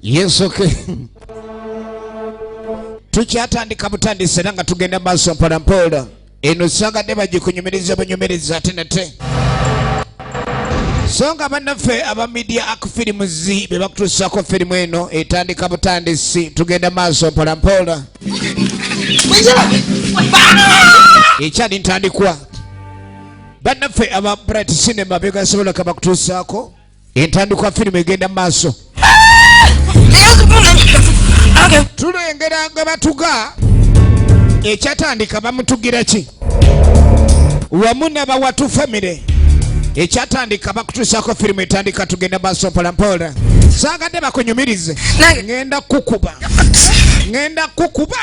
Yes, okay. Tukyatandika butandisi era nga tugenda maaso mpola mpola. Eno sagadde bagikunyumiriza bunyumiriza ate nate. So nga bannaffe aba Media Arc Films be bakutuusaako firimu eno etandika butandisi, tugenda maaso mpola mpola. Ekyali ntandikwa. Bannaffe aba Bright Cinema begasobola kabakutuusaako entandikwa firimu egenda maaso. Tulengera nga batuga ekyatandika bamutugira ki wamu n'abawatu famire ekyatandika bakutuusaako firimu etandika, tugenda maaso mpola mpola. Saagadde bakunyumirize, ŋŋenda kukuba, ŋŋenda kukuba.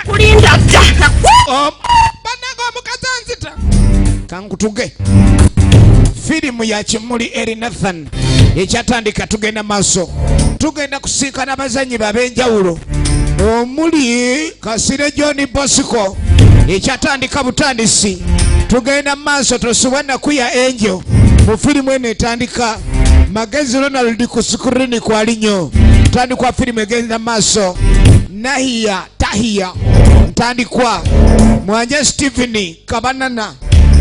Bannange omukazi anzita, kankutuge. Firimu ya Kimuli Eri Nathan ekyatandika, tugenda maaso, tugenda kusinkana abazanyi bab'enjawulo omuli Kasire John Bosco. Ekyatandika butandisi, tugenda maaso. Tosubwa naku ya Angel mu firimu eno etandika. Magezi Ronald ku screen kwali nnyo. Tandikwa firimu egenda maaso. Nahiya Tahiya ntandikwa, Mwanje Stephen Kabanana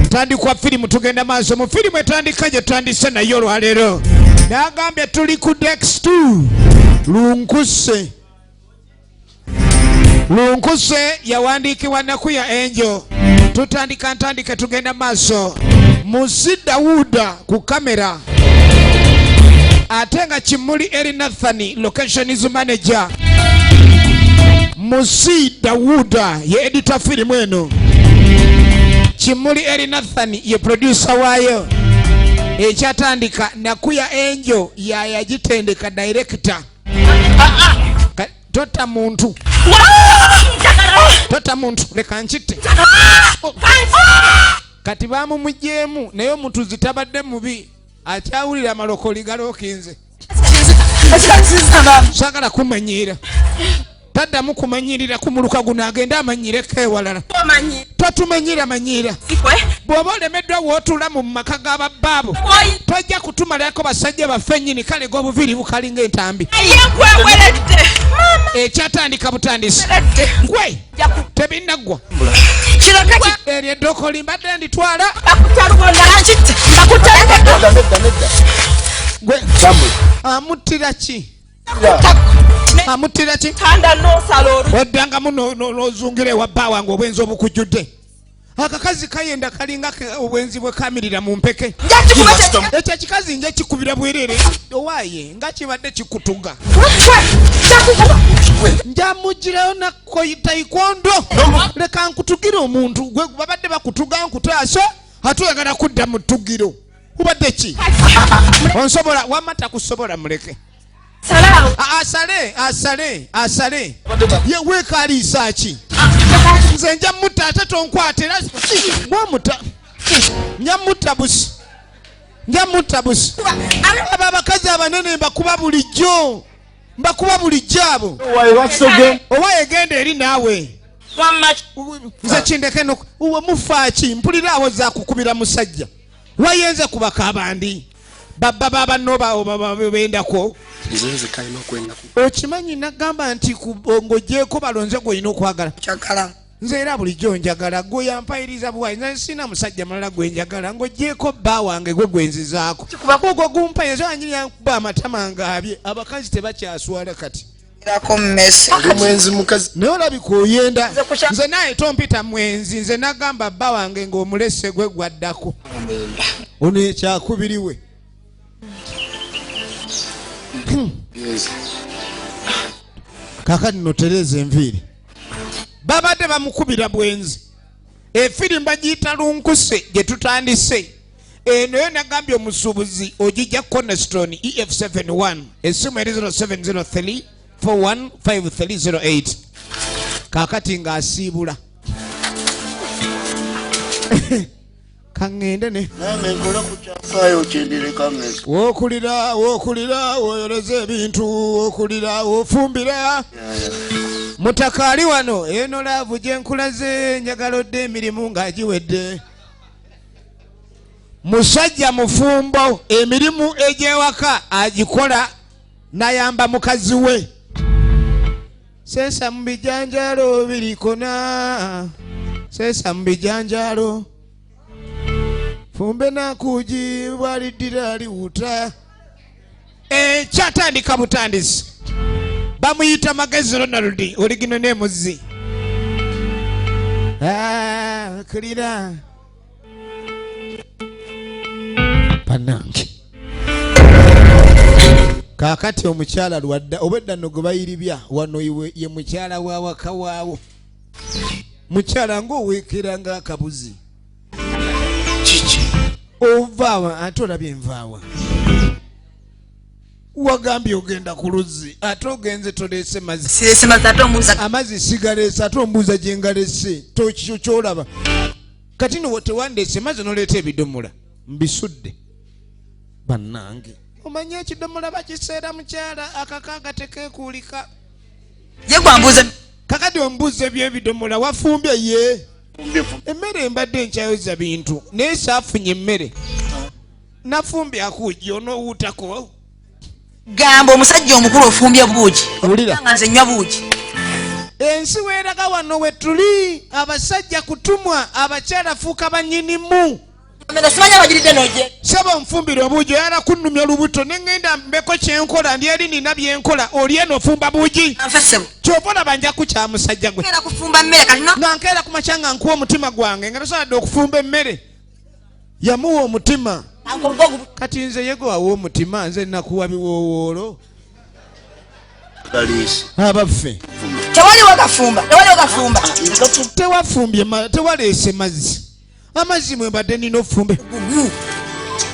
ntandikwa firimu. Tugenda maaso mu firimu etandika gye tutandise naye olwaleero. Nagambye tuli ku Dex 2 Lunkuse. Lunkuse yawandiikibwa Nakuya Angel. Tutandika ntandike, tugenda maaso. Musi Dawuda ku kamera, ate nga Kimuli Eri Nathani locations manager. Musi Dawuda ye editor firimu eno, Kimuli Eri Nathan ye producer waayo. Ekyatandika Nakuya Angel yayagitendeka, director. Tota muntu, tota muntu, leka nkitte. Kati bamumugyemu naye omutuzi tabadde mubi, akyawulira amalokoli galookinze. Sagala kumanyiira, taddamu kumanyirira ku muluka guno, agende amanyireko ewalala. Totumanyira manyiira. Bw'oba olemeddwa w'otuula mu maka g'ababbaabo, tojja kutumalako basajja baffe nnyini. Kale g'obuviiri bukalinga entambi. Ekyatandika butandisi gwe tebinaggwa. Eryo eddokoli mbadde nditwala gwe amuttira ki? Amuttira ki? Oddangamu n'ozungira ewa bba wange. Obwenzi obukujjudde, akakazi kayenda kalinga obwenzi bwe kamirira mu mpeke. Ekyo ekikazi nja kikubira bwerere. Owaaye nga kibadde kikutuga, njamugirayo nakoyitaikondo. Leka nkutugire omuntu gwe babadde bakutuga, nkutaasa, ate oyagala kudda mu ttugiro. Ubadde ki? Onsobola wamma? Takusobola, muleke. Asale, asale, asale. Ye weekaliisa ki? Nze nja mutta, ate tonkwata. Era gwomuta, nja mutta busi, nja mutta busi. Abo abakazi abanene mbakuba bulijjo, mbakuba bulijjo abo. Owa egenda eri naawe, nze kindeke no uwe mufaaki. Mpulira awo zakukubira musajja wayenze kubaka abandi babba babanno bendako. Nze nze kalina okwenda ku Okimanyi nagamba nti ng'ogyeko balonze gwolina okwagala. Nze era bulijjo njagala gwe, yampayiriza buwayi. Nze sina musajja mulala gwe njagala ng'ogyeko bba wange, gwe gwenzizaako, ogwo gumpayiriza wanyini yankuba amatama ngaabye. Abakazi tebakyaswala kati. Oli mwenzi mukazi. Naye olabika oyenda. Nze naye tompita mwenzi. Nze nagamba bba wange ng'omulese gwe gwaddako, ono ekyakubiriwe. Yes. Kakati no tereza enviiri, babadde bamukubira bwenzi. Efirimu bagiyita Lunkuse gye tutandise eno yo. Nagambye omusuubuzi ogijja Cornerstone EF71, essimu eri 0703 415308. Kakati ng'asiibula kaŋŋende ne Nange nkole ku kyafaayo kyendireka mesi. Wookulira, wookulira, woyoleza ebintu, wookulira, wofumbira. Mutaka ali wano. Eno love gye nkulaze, njagala odde emirimu ng'agiwedde. Musajja mufumbo, emirimu egy'ewaka agikola, nayamba mukazi we. Seesa mu bijanjaalo birikona, seesa mu bijanjaalo, fumbe nakugi bwaliddira liwuta. Ekyatandika butandisi, bamuyita Magezi Ronald, oligino n'emuzzi kulira bannange. Kaakati omukyala lwadda obwedda nno gwe bayiribya wano ye mukyala wa waka waawo, mukyala ng'oweekera ng'akabuzi. Kiki? Ovaawa ate olabye envaawa, wagambye ogenda ku luzzi ate ogenze toleese mazzi. Sireese mazzi ate ombuuza. Amazzi sigaleese ate ombuuza gye ngalese, tokyo kyolaba. Kati no tewandeese mazzi noleeta ebidomola mbisudde. Bannange, omanye ekidomola bakiseera mukyala, akakaaga tekeekuulika. Ye gwambuuza. Kakati ombuuza ebyebidomola, wafumbye ye emmere? Mbadde nkyayoza bintu naye saafunye emmere, nafumbye akuugi onoowuutako. Gamba omusajja omukulu ofumbye buugi. Wulira. Nga nze nywa buugi. Ensi weeraga wano we tuli, abasajja kutumwa, abakyala fuuka banyinimu. Mena simanyi abagiridde noje. Saba onfumbire obuugi, oyala kunnumya olubuto ne ŋŋenda mbeko kyenkola, ndi eri nina byenkola, oli eno ofumba buugi. Nfe ssebo. Kyova olaba nja kukya musajja gwe. Nkeera kufumba mmere kati no. Nga nkeera ku makya nga nkuwa omutima gwange nga tosobola okufumba emmere, yamuwa omutima. Kati nze yego wawa omutima, nze nakuwa biwoowoolo. Galeese. Abaffe. Tewali wagafumba, tewali wagafumba. Tewafumbye, tewaleese mazzi, amazzi mwe mbadde nina ofumbe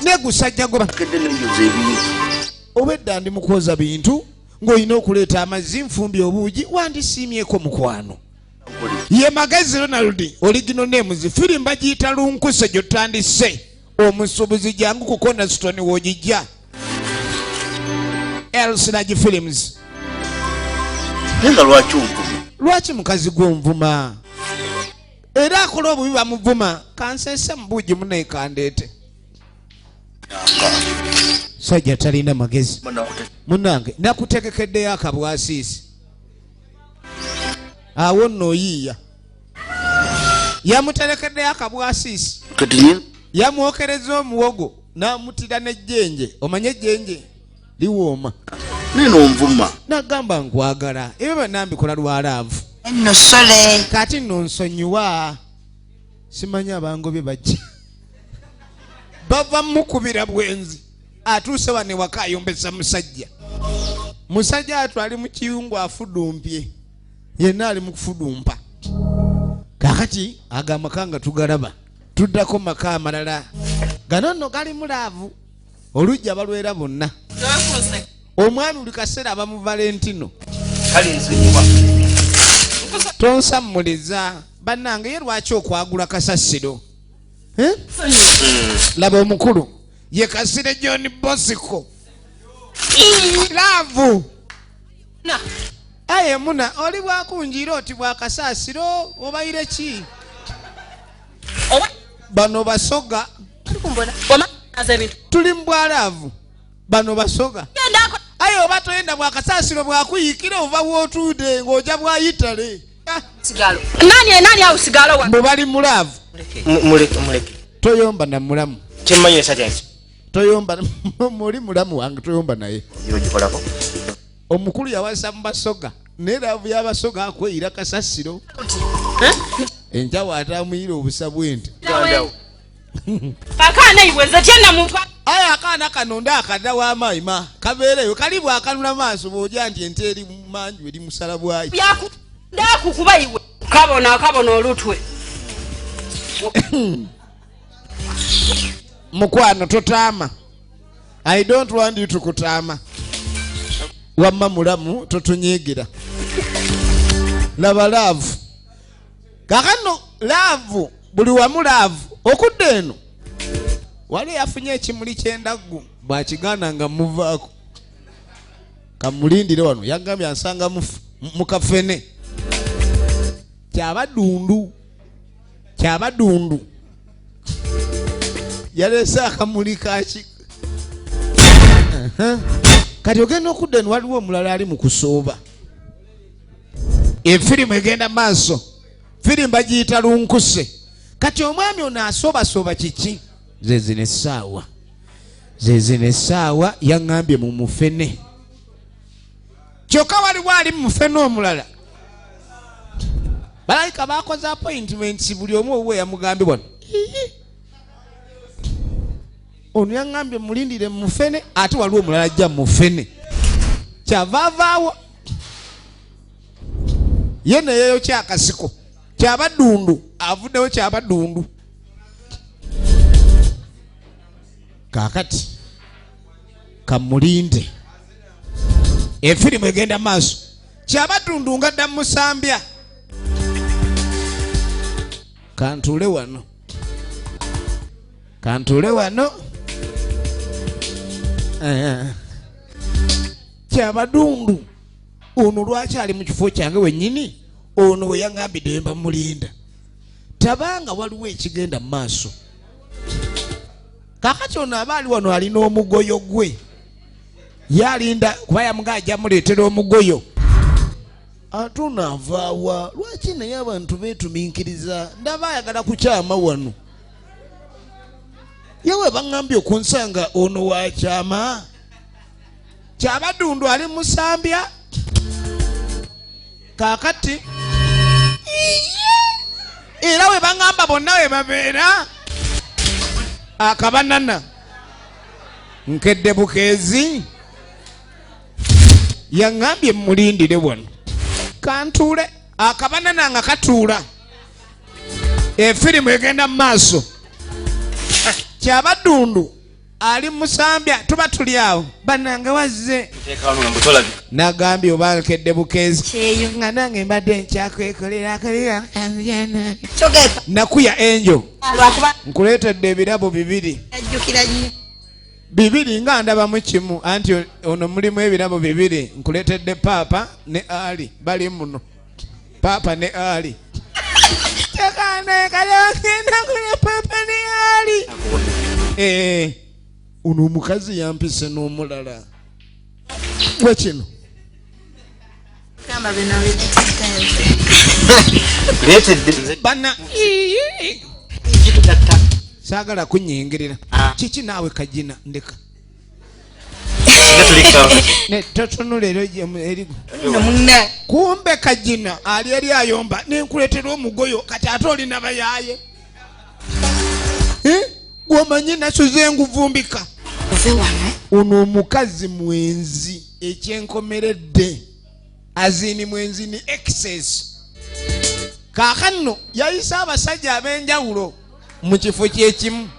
negusajja goba. Kedde nenjoza ebintu. Obwedda ndi mukwoza bintu ng'olina okuleeta amazzi nfumbye obuugi, wandisiimyeko mukwano. Ye Magezi Ronald, original names, firimu bagiyita Lunkuse gyotandise. Omusuubuzi jangu ku Cornerstone w'ogijja, Elsinagi Films. Naye nga lwaki onvuma? Lwaki mukazi gwonvuma? Era akola obubi bamuvuma. Kansese mu buugi muneekandeete, sajja talina magezi. Munange, nakutegekeddeyo akabwasiisi awo nno oyiiya, yamuterekeddeyo akabwasiisi. Kati nye. Yamwokereza omuwogo n'amutira n'ejjenje, omanye ejjenje liwooma. Naye nonvuma. Nagamba nkwagala, ebyo byonna mbikola lwa love. Nno sole. Kati nno nsonyiwa, simanyi abangobye bajja bava mukubira bwenzi. Atuuse wano ewaka ayombesa musajja, musajja atu ali mu kiyungu afudumpye, yenna ali mu kufudumpa. Kakati ago amaka nga tugalaba, tuddako maka amalala gano nno galimu love, olujja balwera bonna, omwami buli kaseera aba mu Valentino. Kale nsonyiwa. Tonsammuliza bannange, ye lwaki okwagula kasasiro? Eh? Laba omukulu ye Kasire John Bosco, love. Aye muna oli bwakunjira oti bwakasaasiro obayire ki? Bano basoga, tuli mu bwa love, bano basoga. Aye oba toyenda bwakasaasiro bwakuyikira, ova wootuude ng'oja bwayitale. Ah, Nani nani awo sigalo wa. Mbu bali mu love. Muleke, muleke. Toyomba na mulamu. Kyemmanyi esajja nsi. Toyomba muli mulamu wange, toyomba naye. Ogikolako. Omukulu yawasa mu basoga, naye love y'abasoga akweyira kasasiro, enjawo atamuyira obusa bwente. Akaana iwe nze tyenna muntu. Aye akaana kano nda akadda w'amaayima kabeereyo kali bwakanula maaso bw'ojja nti ente eri manju eri musala bwayo. Byaku ndakukuba iwe. Kabona kabona olutwe. Mukwano totaama, I don't want you to kutaama. Wamma mulamu totunyiigira, laba love kakano, love buli wamu, love okudda eno wali yafunye ekimuli ky'endaggu bwakigaana nga muvaako, kamulindire wano, yagambye ansanga mu kafene kyabadundu kyabadundu, yaleese akamuli kaki. Aha. Kati ogenda okudda eno waliwo omulala ali mu kusooba. Efirimu egenda maaso, firimu bagiyita Lunkuse. Kati omwami ono asobasoba kiki? Zezino essaawa, zezino essaawa yaŋŋambye mu mufene, kyokka waliwo ali mu mufene omulala. Balayika bakoze appointments, buli omu owuwe yamugambye wano. Ono yaŋŋambye mulindire mu mufene, ate waliwo omulala ajja mu mufene, kyava avaawo ye neyeyokya akasiko. Kyabadundu avuddewo, kyabadundu. Kaakati kamulinde, efirimu egenda maaso. Kyabadundu nga dda musambya, kantuule wano, kantuule wano. Kyabadundu ono lwaki ali mu kifo kyange wennyini? Ono we yaŋŋambidde mba mulinda, tabanga waliwo ekigenda mu maaso. Kaakati ono aba ali wano alina omugoyo gwe yalinda, kuba yamuga ajja muleetera omugoyo. Ate ono avaawa? Lwaki naye abantu beetuminkiriza? Ndaba ayagala kukyama wano. Yewe baŋŋambye okunsanga ono wakyama. Kyabadundu ali musambya kaakati, era we baŋŋamba bonna we babeera akabanana nkedde bukeezi. Yaŋŋambye mulindire wano, kantuule. Akabanana nga katuula, efirimu egenda mu maaso. Kyabadundu ali musambya, tuba tuli awo bannange wazze nagambye oba nkedde bukeezi Kyeyo. nga nange mbadde nkyakwekolera nakuya enjo. Lwakuba nkuleetedde ebirabo bibiri. Ajjukira nnyo. Bibiri nga ndabamu kimu, anti ono mulimu ebirabo bibiri. Nkuleetedde paapa ne Ali, bali muno paapa ne Ali. Paapa ne Ali. Ono omukazi yampise n'omulala gwe kino. Gamba bino bireetedde. Leetedde. Bana saagala kunyingirira. Kiki naawe kagina ndeka. Ne totunula ero eri. Nno munna. Kumbe kagina ali eri ayomba, nenkuleetera omugoyo, kati ate olina bayaaye. Gwomanyi nasuze enguvumbika. Ove wano. Ono omukazi mwenzi ekyenkomeredde, azini mwenzi ni excess. Kaakano yayise abasajja ab'enjawulo mu kifo kyekimu,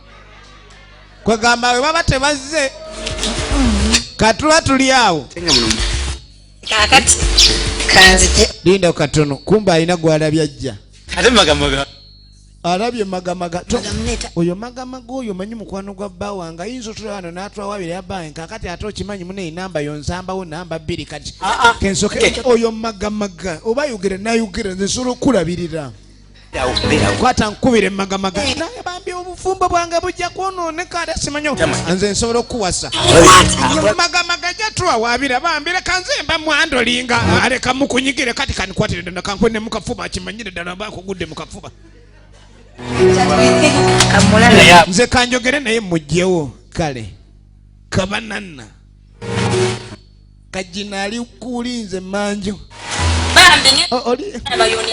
kwegamba bwe baba tebazze katula tuli awo. Kaakati kanzije. Linda katono, kumbe alina gwalabye ajja. Ate magamaga. Alabye magamaga. Magamuleeta. Oyo magamaga oyo manyi mukwano gwa bba wange, ayinza otula wano n'atwawabira yabba. Kaakati ate okimanyi mune enamba yonsambawo namba 2 kati kensoke oyo magamaga oba ayogera nayogera, nze nsobola okukulabirira. Kwata nkubire magamaga naye bambi obufumbo bwange bujja kwonooneka, ate simanyi nze nsobola okukuwasa. Magamaga jatuwawaabira bambi, leka nze mba mwandolinga, aleka mukunyigire. Kati kankwatire ddala kankwene mu kafuba, akimanyire ddala mba nkugudde mu kafuba. Kamulala. Nze kanjogere naye mugyewo. Kale kabanana kagina ali kulinze manju. Bambi nye Oli amayuni.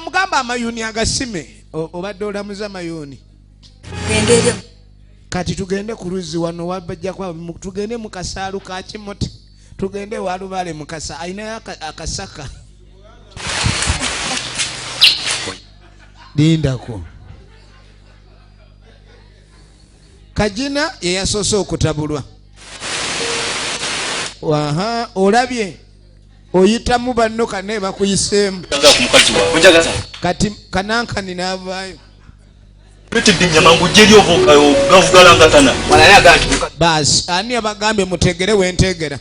Mugamba amayuni agasime. Obadde olamuza amayuni. Genda eri. Kati tugende ku luzzi wano wabajja kwa tugende mu kasaalu ka Kimoti, tugende walubale mukasa alinayo akasaka. Lindako, kagina ye yasoose okutabulwa. Aha, olabye oyitamu banno kane bakuyiseemu. Kati kanankani n'avaayo. Baasi ani abagambye mutegere wentegera?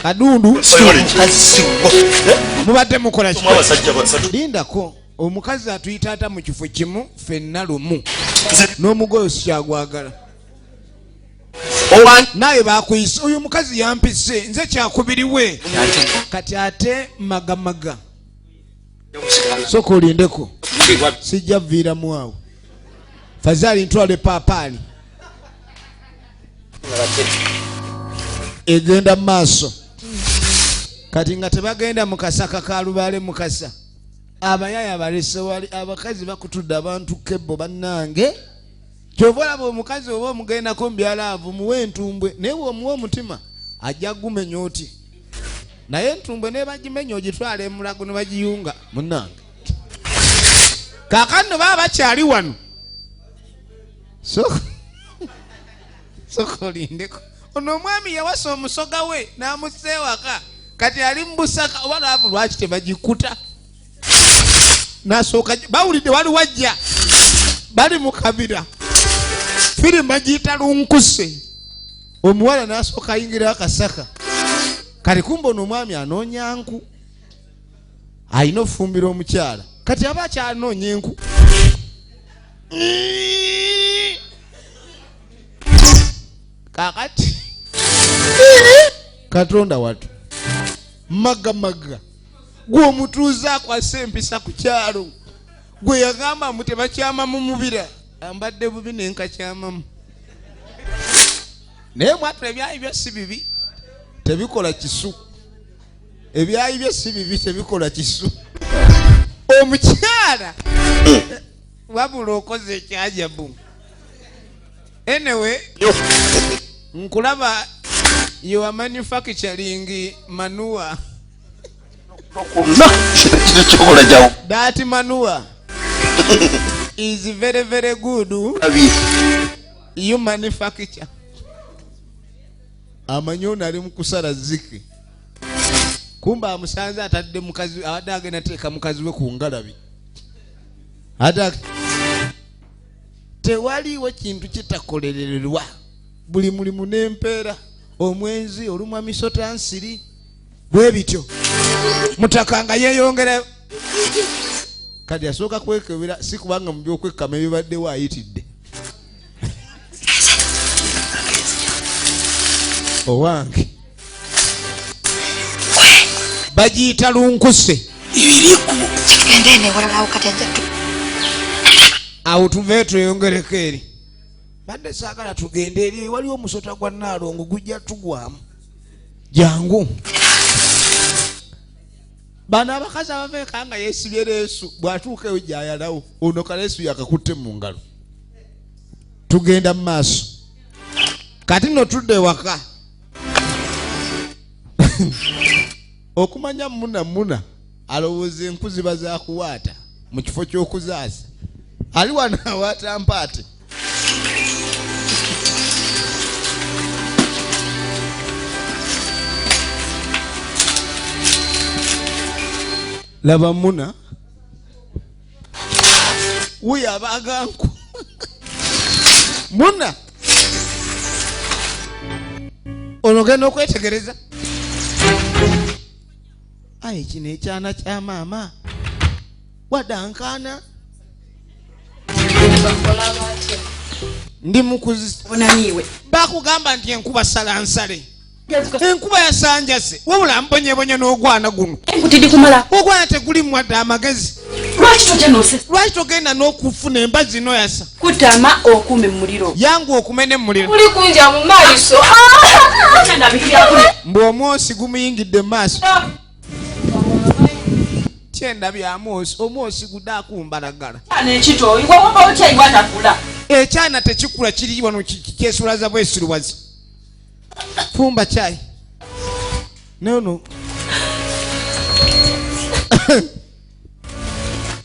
Kadundu mubadde mukola ki? Lindako, omukazi atuyita ata mu kifo kimu ffenna lumu n'omugoyo sikyagwagala. Naye bakuyise oyo omukazi yampise nze kyakubiriwe kati ate magamaga soka olindeko sijja viiramu awo fazaali ntwala epaapaali egenda mu maaso kati nga tebagenda mu kasaka ka lubaale mukasa abayaya balese wali abakazi bakutudde abantu kebbo bannange kyova olaba omukazi oba omugendako mubyalaavu muwe entumbwe naye bwomuwa omutima ajja gumenya oti naye entumbwe nebagimenya ogitwala emulago ne bagiyunga munange kaakano baba bakyali wano soka olindeko ono omwami yawasa omusoga we n'amussa ewaka kati ali mu busaka oba laavu lwaki tebagikuta nasooka bawulidde wali wajja bali mu kabira firimu bagiyita lunkuse omuwala nasooka ayingira akasaka kati kumba ono omwami anoonya nku alina okufumbira omukyala kati aba akyanoonya enku kakati katonda watu magamaga gwe omutuuze akwasa empisa ku kyalo gwe yagamba mbu tebakyama mu mubira ambadde bubi nenkakyamamu naye mwatula ebyayi byo si bibi tebikola kisu ebyayi byo si bibi tebikola kisu omukyala wabula okoze ekyajabu anyway nkulaba you are manufacturing manure that manure is very very good you manufacture amanyi ono ali mukusala ziki kumba amusanze atadde mukazi abadde agenda teeka mukazi we ku ngalabi ate tewaliwo kintu kitakolererwa buli mulimu n'empeera omwenzi olumwa misota nsiri bwe bityo mutaka nga yeeyongera kati asooka kwekebera si kubanga mu byokwekkama ebibaddewo ayitidde owange bagiyita lunkuse awo tuve tweyongereko eri badde saagala tugende eri waliwo omusota gwa naalongo gujja tugwamu jangu bano abakazi abava eka nga yeesibye leesu bw'atuuka eyo gyayalawo ono kaleesu yakakutte mu ngalo tugenda mu maaso kati no tudde ewaka okumanya muna muna alowooza enku ziba zakuwaata mu kifo ky'okuzaasa ali wano awaata mpaate laba muna wuyo abaganku muna ono genda okwetegereza aye kino ekyana kya maama wadankaana ndi mukuzi bakugamba nti enkuba salansale enkuba yasanjase wabula mbonyebonye n'ogwana guno ogwana teguli mwadde amagezi lwaki togenda n'okufuna emba zino yasa kutama okume muliro yangu okumene muliro uli kunja mu maaso mbu omwosi gumuyingidde mu maaso kyendabye amwosi omwosi gudakumbalagala ekyana tekikula kiri wano kyesulaza bwesiruwazi fumba chai nono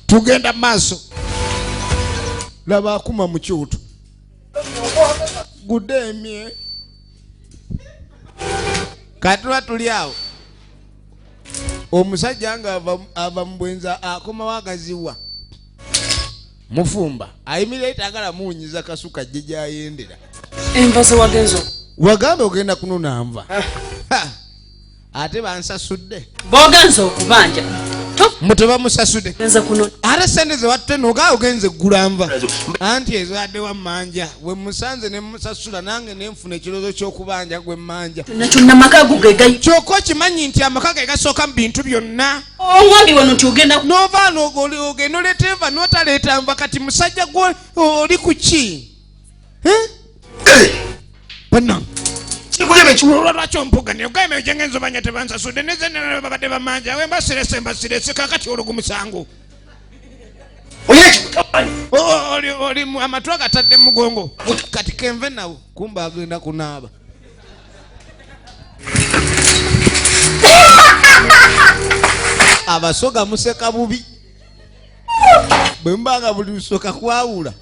tugenda maaso laba akuma mu kyoto gudemye katula tuli awo omusajja nga ava mu bwenza akomawo agaziwa mufumba ayimirira tagala muwunyiza kasuka jje gyayendera enva zewagenza wagamba ogenda kunona nva ate bansasudde bogenza okubanja Mbu tebamusasudde. Ate sente ze watte noga ogenze eggula nva. Anti ezadde wa mmanja we musanze ne musasula nange ne nfuna ekirowoozo ky'okubanja gwe mmanja. Kyokka okimanyi nti amaka ge gasooka mu bintu byonna. N'ova ogenda oleeta enva n'otaleeta nva, kati musajja gwe oli ku ki? Bannange. Lwaki ompuganya? Ogambye gye ngenze obanja tebansasudde, ne ze babadde bamanja. We mbasirese, mbasirese, kaakati olwo gumusango. Oli amatu agatadde mu mugongo. Kati kenve nawo, kumbe agenda kunaaba. Abasoga museka bubi. Bwe muba nga buli lusooka kwawula.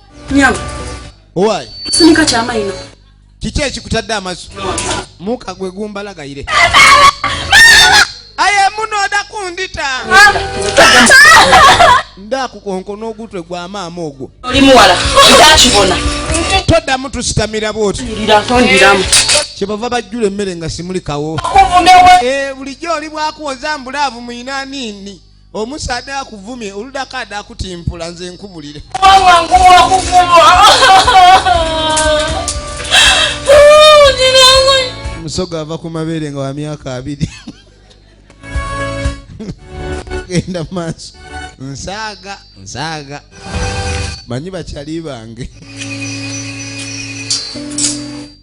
Owaaye. Sinika kyamayino. Kiki ekikutadde amaso? Muka gwe gumbalagayire. Aye munooda kundita. Ndakukonkona ogutwe gwa maama ogwo. Oli muwala, ntakibona. Toddamu tusitamira bw'oti. Kyebava bajjula emmere nga simuli kawo. Bulijjo oli bwakuwoza mbulaavu muyina nini. Omusaadde akuvumye oludako adde akutimpula nze nkubulire. Musoga ava ku mabeere nga wa myaka 2. Genda maaso. Nsaaga, nsaaga. Manyi bakyali bange.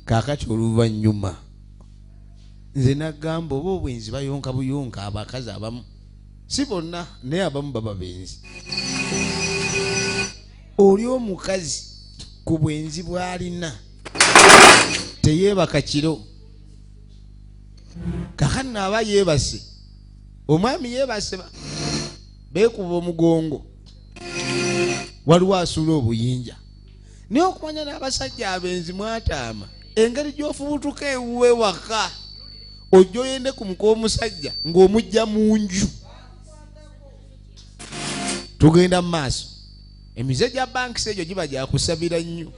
Kaakati oluvannyuma nze nagamba oba obwenzi bayonka buyonka abakazi abamu. Si bonna naye abamu baba benzi. Oli omukazi ku bwenzi bw'alina teyeebaka kiro. Kaakati aba yeebase, omwami yeebase beekuba omugongo, waliwo asuula obuyinja. Naye okumanya n'abasajja abenzi mwataama, engeri gy'ofubutuka ewuwe waka ojja oyende ku muka omusajja ng'omujja mu nju. Tugenda mu maaso. Emize gya bankisi egyo giba gya kusabira nnyo.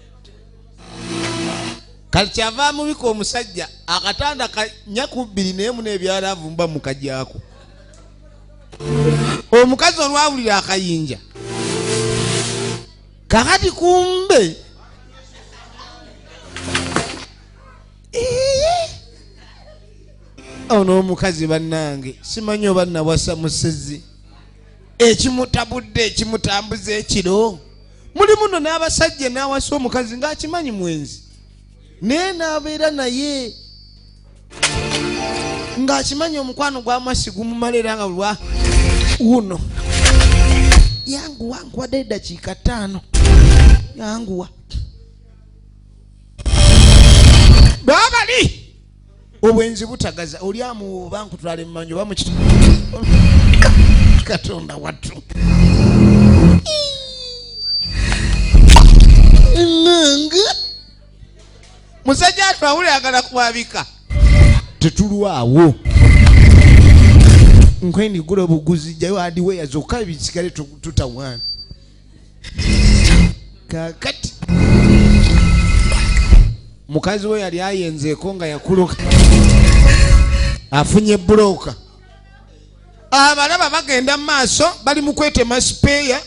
Kati kyava amubika omusajja akatanda ka 4 ku 2 naye muno ebyalaavu mba mukagyako. Omukazi olwawulira akayinja kakati kumbe ono omukazi bannange simanyi oba nawasa musezi ekimutabudde ekimutambuza ekiro. Mulimu nno n'abasajja n'awasa omukazi ng'akimanyi mwenzi naye n'abeera naye ng'akimanyi omukwano gw'amasi gumumala era nga lwa wuno yanguwa nkuwadde eddakiika 5 yanguwa. Baabali obwenzi butagaza oli amuwa nkutwala emmanju oba mukitu Katonda wattu. Nange musajja atwawule agala kwabika tetulwawo nkwendi gula obuguzi jayo hardware zokka bisigale tutawaana. Kaakati mukazi we yali ayenzeeko nga yakuluka afunye bulooka. Abalaba bagenda mu maaso bali mu kwetema sipeeya.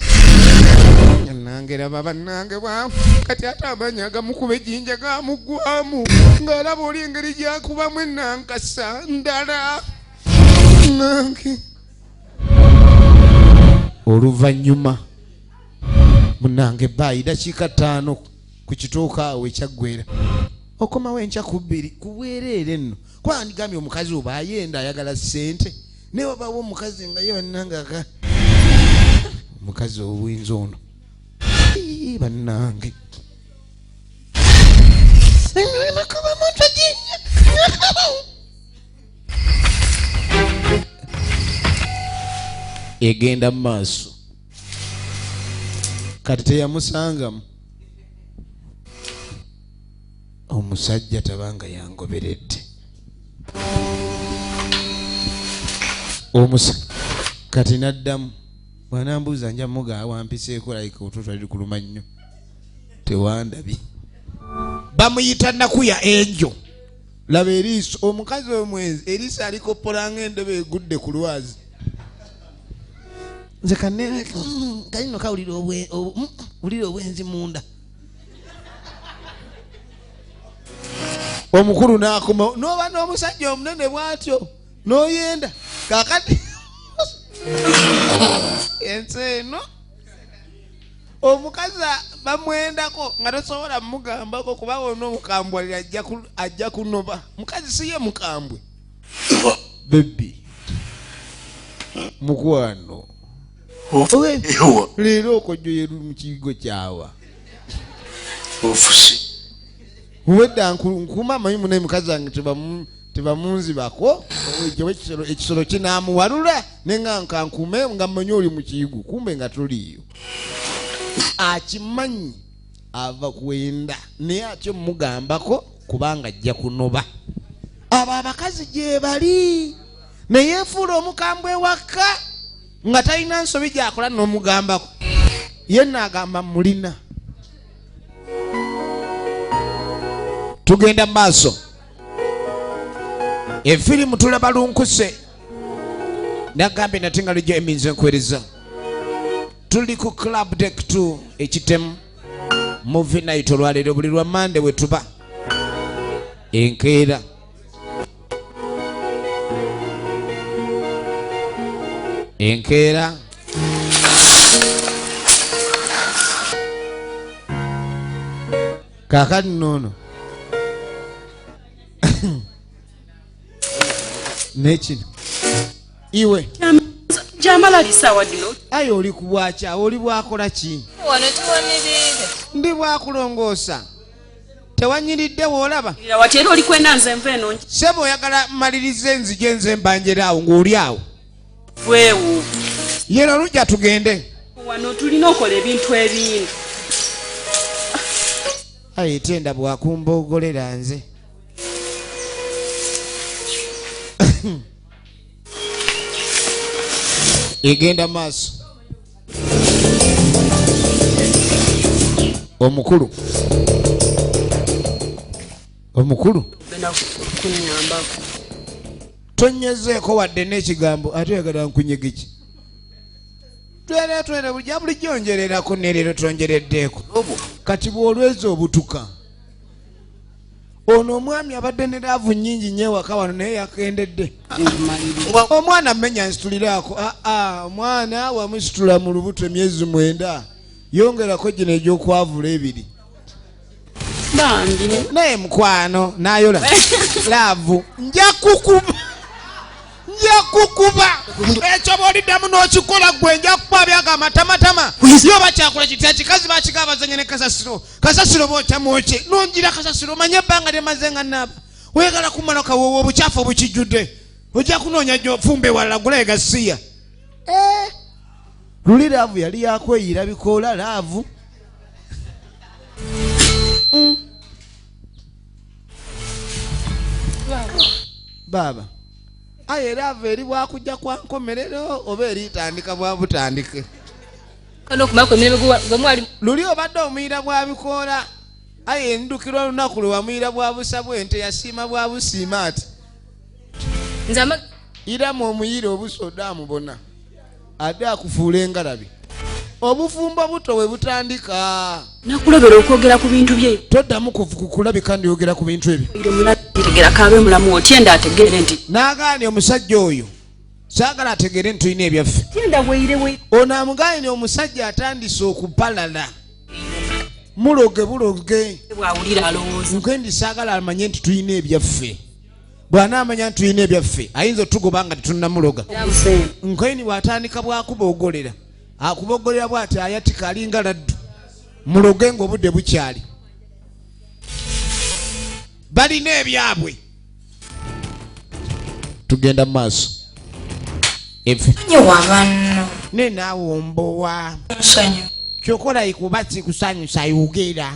Nange raba bannange bwamu kati ate amaanyi agamukuba ejjinja gamuggwamu ng'alaba oli engeri gyakubamu enankasa ndala. Nange oluvannyuma munnange baayi dakiika 5 ku kituuka awo ekyaggwera okomawo enkya ku 2 ku bwereere nno kuba ndigambye omukazi oba ayenda ayagala ssente naye wabawo omukazi nga ye bannange aka omukazi obuyinza ono. Ii, bannange nakuba muntu ejjinja egenda mu maaso kati teyamusangamu omusajja tabanga yangoberedde omusa kati naddamu bwanambuuza nja mugaa wampiseeko layika otwo twali kuluma nnyo tewandabye. Bamuyita nakuya enjo. Laba eriiso omukazi omwenzi eriiso alikoppola ng'endobe egudde ku lwazi. Nze kanene kalino kawulira wulira obwenzi munda. Omukulu n'akoma n'oba n'omusajja omunene bw'atyo n'oyenda kakati ensi eno omukazi bamwendako nga tosobola mugambako kuba wonna omukambwalira ajja kunoba. Mukazi si ye mukambwe. Bebbi mukwano leero okojjoye mu kiyigo kyawa ofusi wedda nkuma amanyi munaye mukazi wange tebamunzibako ekisolo kinaamuwalula nenga nkankume nga mmanyi oli mu kiyigo kumbe nga toliiyo. Akimanyi ava kwenda naye atyo mugambako kubanga ajja kunoba. Abo abakazi gye bali neyeefuula omukambwe waka nga talina nsobi gy'akola n'omugambako ye naagamba mulina. Tugenda maaso efirimu tulaba lunkuse nagambye nate nga lujja eminze nkwereza. Tuli ku Club Deck 2 ekitemu movie night olwaleero buli lwa Mande we tuba enkeera. Enkeera kakati nono nekino iwe jamala lisawa dino ayo oli kubwacha oli bwakola ki wano tuwanirire ndi bwakulongoosa tewanyiridde woolaba watera oli kwenda nze nve eno sebo oyagala mmalirize nzije nze mbanjera awo ng'oli awo weewo yero lujja tugende wano tulina okola ebintu ebindi. Aye tenda bwakumbogolera nze egenda maaso. Omukulu omukulu tonyezeeko wadde n'ekigambo ate oyagala nkunyege ki? Twere twere bulijjo bulijjo njererako ne leero tonjereddeeko. Kati bw'olweza obutuka ono omwami abadde ne laavu nnyingi nnyo ewaka wano naye yakendedde. Omwana mmenya nsituliraako. Aa omwana wamusitula mu lubuto emyezi 9 yongerako gino egy'okwavula 2. Naye mukwano n'ayola laavu nja kukuba nja kukuba ekyo bw'oliddamu n'okikola ggwe nja kukuba byaga amatamatama. Yo bakyakola kitya kikazi bakigabazanya ne kasasiro kasasiro bookya mwokye nongira kasasiro omanye ebbanga lyemaze nga naaba weegala kumala kawoowo obukyafu obukijjudde ojja kunoonya gy'ofumba ewalala gulaye gasiya. Luli laavu yali yakweyira bikoola laavu. Baaba aye era ava eri bwakujja kwa nkomerero oba eritandika bwa butandike. Luli obadde omuyira bwa bikoola aye endukirwa olunaku lwe wamuyira bwa busa bw'ente yasiima bwa busiima ati iramu omuyira obusa odde amubona ate akufuula engalabi. Obufumbo buto we butandika. Nakulobera okwogera ku bintu bye. Toddamu kukulabika ndiyogera ku bintu ebyo. N'agaanye omusajja oyo saagala ategeere nti tulina ebyaffe. Ono amugaanye omusajja atandise okupalala muloge buloge. Nkendi saagala amanye nti tulina ebyaffe. Bw'anaamanya nti tulina ebyaffe ayinza otugoba nga tetunnamuloga. Nkendi bw'atandika bw'akuboogolera akubogolera bw'ati ayatika alinga laddu. Muloge ng'obudde bukyali. Balina ebyabwe. Tugenda mu maaso. Ne naawe ombowa. Kyokola ikuba kikusanyusa yogera.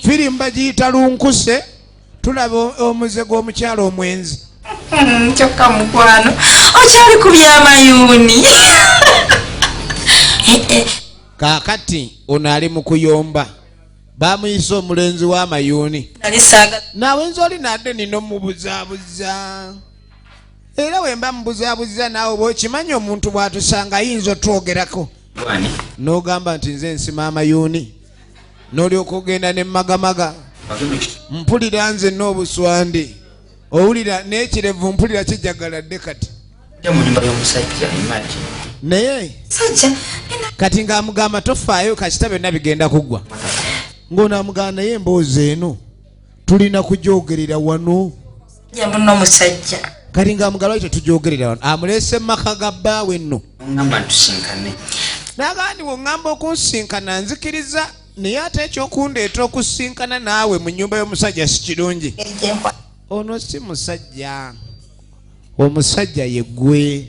Firimu bagiyita lunkuse tulaba omuze gw'omukyalo omwenzi. Kyokka mukwano okyali ku byamayuuni. Kaakati ono ali mu kuyomba bamuyise omulenzi w'amayuuni. Naawe nze oli nadde nina omubuzaabuza. Era wemba mubuzaabuziza naawe oba okimanyi omuntu bw'atusanga ayinza otwogerako. N'ogamba nti nze nsima amayuuni n'olyoka ogenda ne magamaga. Mpulira nze n'obuswandi, owulira n'ekirevu mpulira kijagaladde kati. Naye kati ng'amugamba tofaayo kasita byonna bigenda kuggwa. Ng'ono amugamba naye emboozi eno tulina kugyogerera wano. Kati ng'amugamba lwaki tetugyogerera wano, amuleese mu maka ga bbaawe nno. N'agamba nti bw'oŋŋamba okunsinkana nzikiriza, naye ate ekyokundeeta okusinkana naawe mu nnyumba y'omusajja si kirungi. Ono si musajja, omusajja ye ggwe.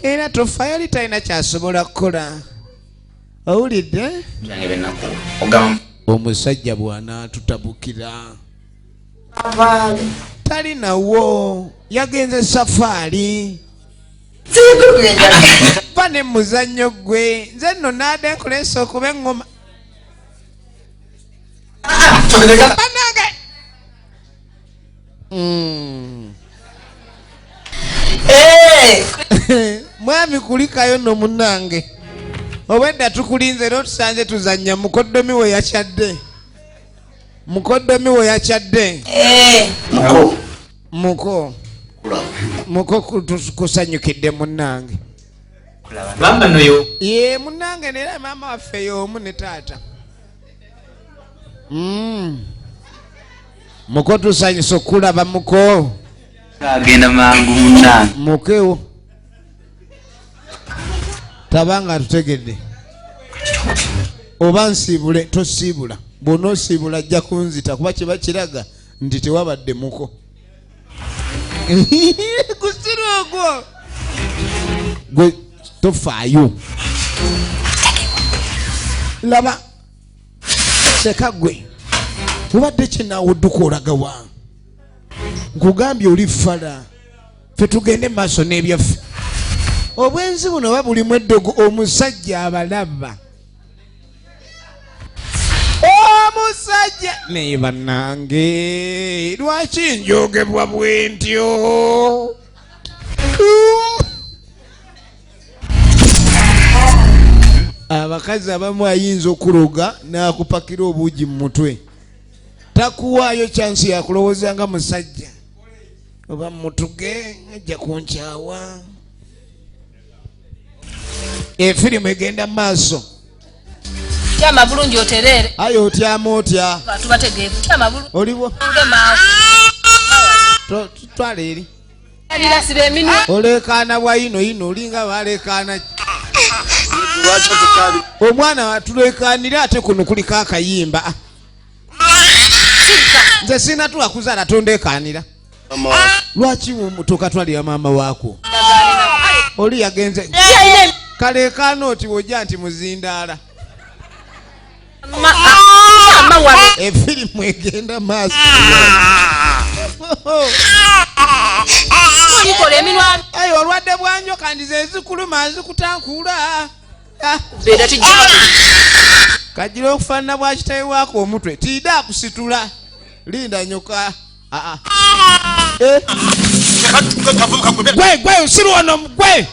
Era tofaayo, oli talina kyasobola kukola. Owulidde? Omusajja bw'anaatutabukira tali nawo, yagenze safaari. Va ne muzannyo gwe, nze nno naade nkuleese okuba eŋŋoma. Bannange! Mwami kulikayo nno munnange, obwedda tukulinze era otusanze tuzannya. Mukoddomi we yakyadde, mukoddomi we yakyadde. Muko. Muko. Muko kusanyukidde munnange. Mama noyo. Ye munnange nera maama waffe y'omu ne taata. Muko tusanyusa okulaba muko. Agenda mangu munnange. Mukewo. Tabanga atutegedde. Oba nsiibule tosiibula. Bw'onoosiibula ajja kunzita kuba kiba kiraga nti tewabadde muko. Kusira ogwo. Gwe tofaayo. Laba seka gwe. Obadde ki naawe odduka olaga wa? Nkugambye oli fala. Ffe tugende mu maaso n'ebyaffe. Obwenzi buno oba bulimu eddogo, omusajja abalaba. Omusajja naye bannange lwaki njogebwa bwe ntyo? Abakazi abamu ayinza okuloga n'akupakira obuugi mu mutwe, takuwaayo kyansi yakulowooza nga musajja oba mutuge ajja kunkyawa. Efirimu egenda mu maaso. Tyama bulungi otereere. Aye otyama otya? Abantu bategeevu. Tyama bulungi. Oliwo? Twala eri. Alirasira eminwa. Oleekaana bwa yino yino olinga baleekaana. Lwaki otukaali? Omwana atuleekaanira ate kuno kuliko akayimba. Nze sinatuuka kuzaala tondeekaanira. Lwaki tokatwalira maama waako? Oli yagenze. Kaleekaana oti wojja nti muzindaala. Efirimu egenda maaso. Ayi olwadde bwanjo kandi ze zikuluma zikutankuula. Kagira okufaanana bwa kitawe waako omutwe tiida akusitula. Linda nyoka. Gwe gwe osiru ono gwe.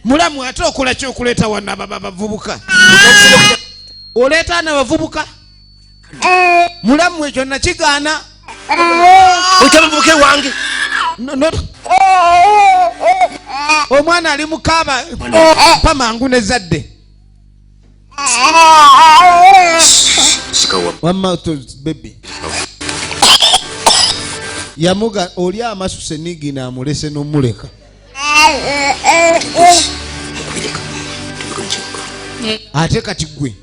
Mulamu ate okola ki okuleeta wano abavubuka? Oleeta ana abavubuka? Mulamu ekyo nakigaana. Oyita abavubuka ewange? No, no. Omwana ali mukaaba pa mangu ne zadde. Wamma to baby. Yamuga oli amasuse nigina amulese n'omuleka. Ate kati gwe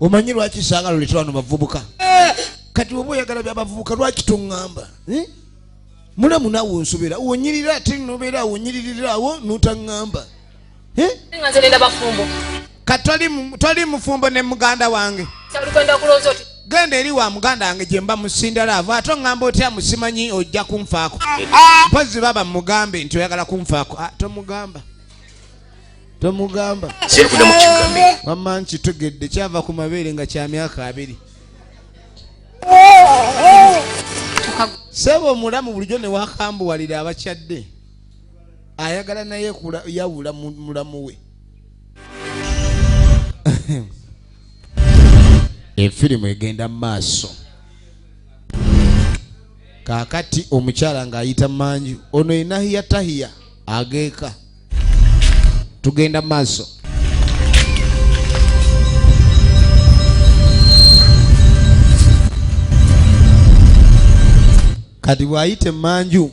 omanyi lwaki saagala oleeta wano bavubuka? Kati oba oyagala by'abavubuka lwaki toŋŋamba? Mulamu naawe onsobera, onyirira ate nobeera awo onyiririra awo n'otaŋŋamba. Nga nze nenda bafumbo. Kati toli mufumbo ne muganda wange. Kyalikwenda kulowooza oti. Genda eri wa muganda wange gye mba musinda laavu, ate oŋŋamba otya musimanyi ojja kunfaako. Mpozzi baba mugambe nti oyagala kunfaako. Tomugamba. Tomugamba. Siri kudda mu kigambo. Wamma nkitegedde kyava ku mabeere nga kya myaka 2. Sebo omulamu bulijjo ne wakambuwalira abakyadde ayagala naye yawula mulamu we. Efirimu egenda mu maaso. Kaakati omukyala ng'ayita manju ono enahiya tahiya ageeka. Tugenda mu maaso. Kati bw'ayita emanju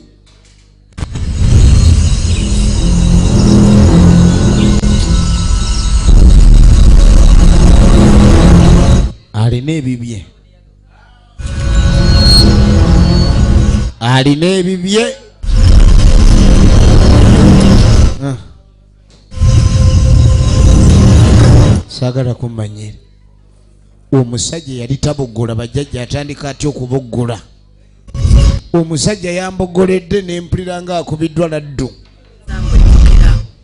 alina ebibye, alina ebibye. Saagala kumanyira. Omusajja yali taboggola bajjajja atandika atya okuboggola. Omusajja yambogoledde ne mpulira ng'akubiddwa laddu.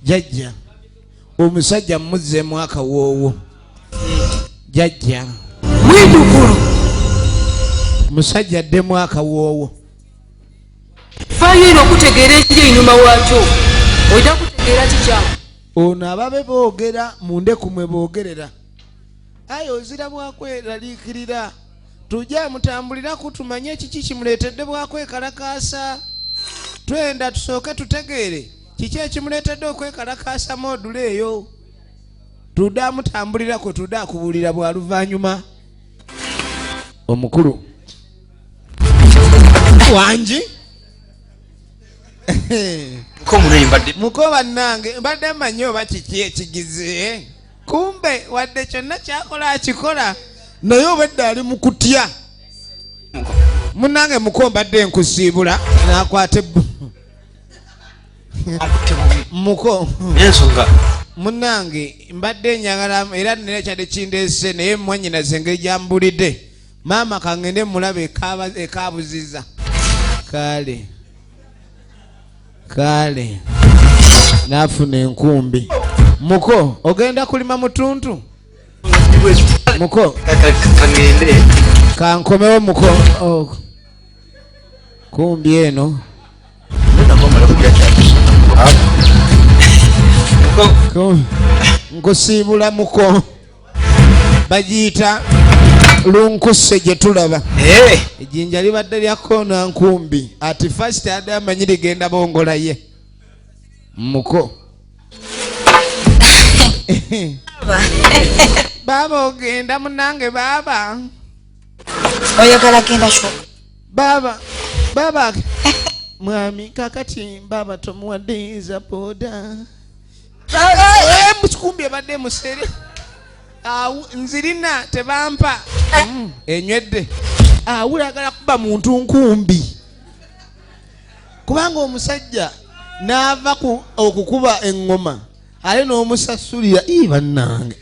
Jjajja omusajja mmuzzeemu akawoowo. Jjajja mwidukulu musajja addemu akawoowo. Faayo eno okutegeera ekiri einuma waakyo, ojja kutegeera kikyamu. Ono ababe boogera mu ndeku mwe boogerera. Aye ozira bwakweraliikirira. Tujja mutambuliraku tumanye kiki kimuleetedde bwakwekalakaasa. Twenda tusooke tutegeere kiki ekimuleetedde okwekalakaasa moodula eyo. Tudda mutambulirako tudda akubuulira bwa luvannyuma. Omukulu wangi muko bannange mbadde mmanyi oba kiki ekigize, kumbe wadde kyonna kyakola akikola naye obadde ali mu kutya. Munnange muko mbadde nkusiibula n'akwata ebbu. Muko munnange mbadde njagala era nina ekyadde kindeese naye mwannyinaze engeri gyambulidde. Maama kangende mulabe ekaabuziza. Kale kale n'afuna enkumbi. Muko ogenda kulima mutuntu? Muko kankomewo muko. Oh. Kumbi eno nkusiibula muko. Bagiyita lunkuse gye tulaba. Ejjinja libadde lya koona nkumbi. Ati first adde amanyi ligenda bongola ye. Muko baaba ogenda munnange baaba. Oyagala genda sho. Baaba baaba mwami kakati baaba tomuwadde za boda. Mukikumbi ebadde musere. Nzirina tebampa. Enywedde. Awulagala kuba muntu nkumbi. Kubanga omusajja n'ava ku okukuba eŋŋoma ale n'omusasulira ii bannange.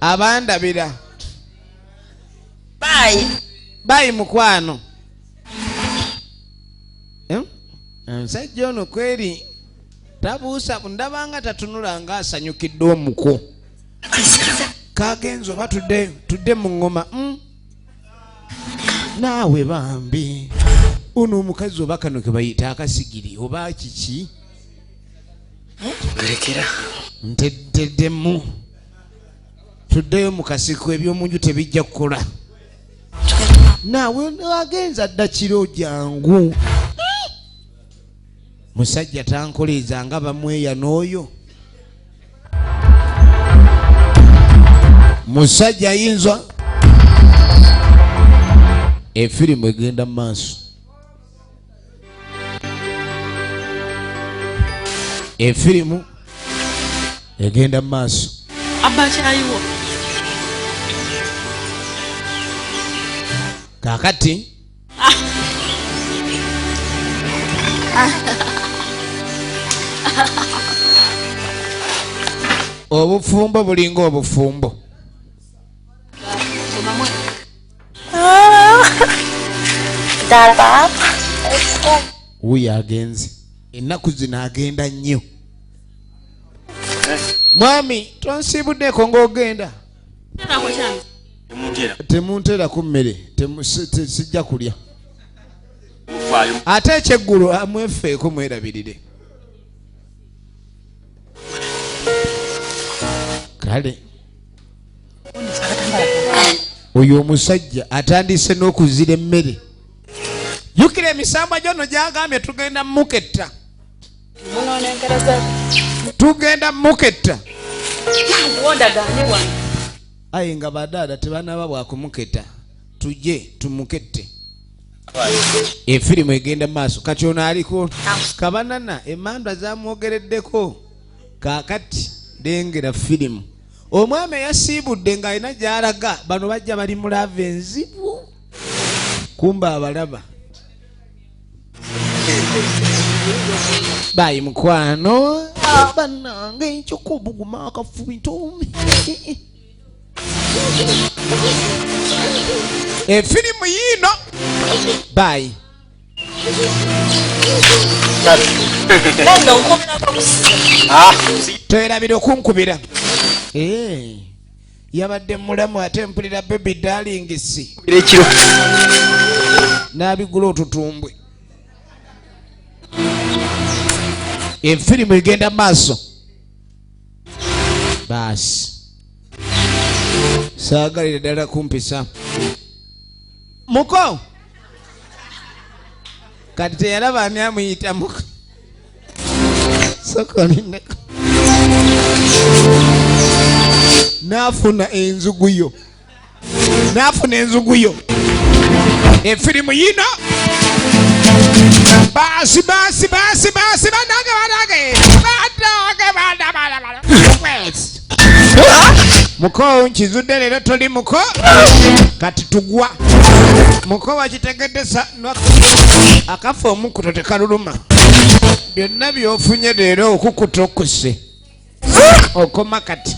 Abandabira. Bye. Bye mukwano. Omusajja ono kweri tabuusa ndabanga tatunula ng'asanyukidde omuko. Kagenze oba tudde mu ŋŋoma. Naawe bambi ono omukazi oba kano ke bayita akasigiri oba kiki? Ngerekera. Nteddemu. Tuddeyo mu kasiko ebyomunju tebijja kukola. Naawe agenza dda kiro jangu. Musajja tankoleeza nga bamweya n'oyo. Musajja ayinza. Efirimu egenda mu maaso. Efirimu egenda mu maaso. Abba kyayiwo. Kaakati obufumbo bulinga obufumbo. Wuyo agenze ennaku zino agenda nnyo. Mwami tonsiibuddeko ng'ogenda. Temunteera ku mmere, sijja kulya. Ate ekyeggulo amwefeeko mwerabirire. Kale oyo omusajja atandise n'okuzira emmere. Jjukira emisambwa gyono gyagambye tugenda muketta. Tugenda muketta. Aye nga badaada tebanaba bwakumuketta, tujje tumukette. Efirimu egenda maaso. Kati ono aliko kabanana emandwa zamwogereddeko. Kaakati lengera firimu. Omwami eyasiibudde ng'alina gy'alaga, bano bajja bali mu laava enzibu. Kumba abalaba. Bayi mukwano. Bannange nkyokka obuguma akafubi ntomi. Efirimu yiino. Bayi. Twerabira okunkubira. Yabadde mulamu ate mpulira baby darling si. N'abigula otutumbwe. Efirimu egenda maaso. Baasi. Saagalira ddala kumpisa. Muko. Kati teyalaba ani amuyita muko. Sokolindeko. N'afuna enzuguyo. N'afuna enzuguyo. Efirimu yino. Baasi baasi baasi baasi banange banange. Banange banange banange. Muko nkizudde leero toli muko. Kati tugwa. Muko wakitegedde akafa omukuto tekaluluma. Byonna by'ofunye leero okukuta okuse. Okoma kati.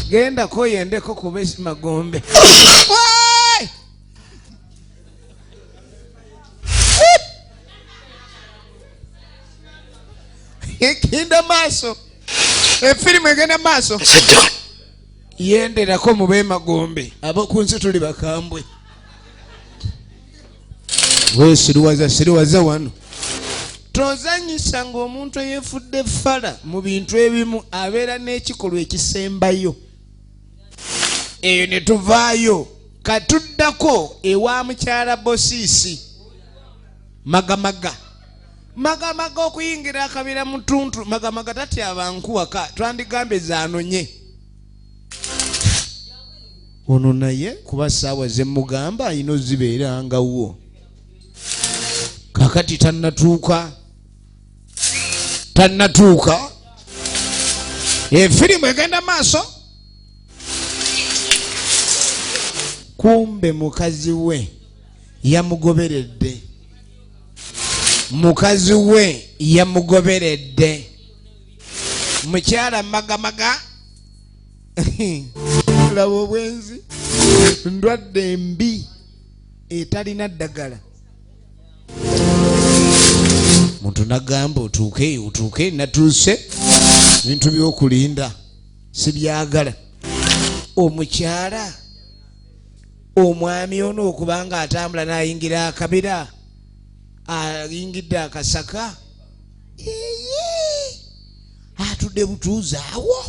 Genda koyendeko kube magombe. Egenda maaso. Efirimu egenda maaso. Yenderako mube magombe. Ab'oku nsi tuli bakambwe. Weesiruwaza siruwaza wano. Tozannyisa ng'omuntu eyeefudde fala mu bintu ebimu abeera n'ekikolwa ekisembayo. Eyo ne tuvaayo. Katuddako ewa mukyala Bosiisi. Magamaga. Magamaga okuyingira akabira mutuntu. Magamaga tatyaba nkuwaka. Twandigambye zaanonye. Ono naye kuba ssaawa ze mugamba alina ozibeerangawo. Kakati tannatuuka. Tannatuuka. Efirimu egenda maaso. Kumbe mukazi we yamugoberedde. Mukazi we yamugoberedde. Mukyala Magamaga. Laba obwenzi. Ndwadde mbi etalina ddagala. Muntu nagamba otuuke otuuke natuuse. Bintu by'okulinda sibyagala. Omukyala omwami ono okubanga atambula n'ayingira akabira, ayingidde akasaka, atudde butuuze awo.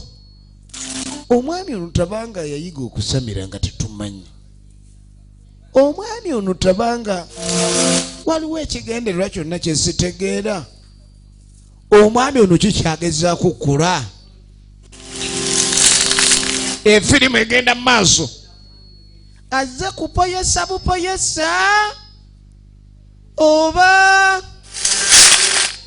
Omwami ono tabanga yayiga okusamira nga tetumanyi. Omwami ono tabanga waliwo ekigendererwa kyonna kye sitegeera. Omwami ono kikyagezaako kukula. Efirimu egenda mu maaso. Azze kupoyesa bupoyesa oba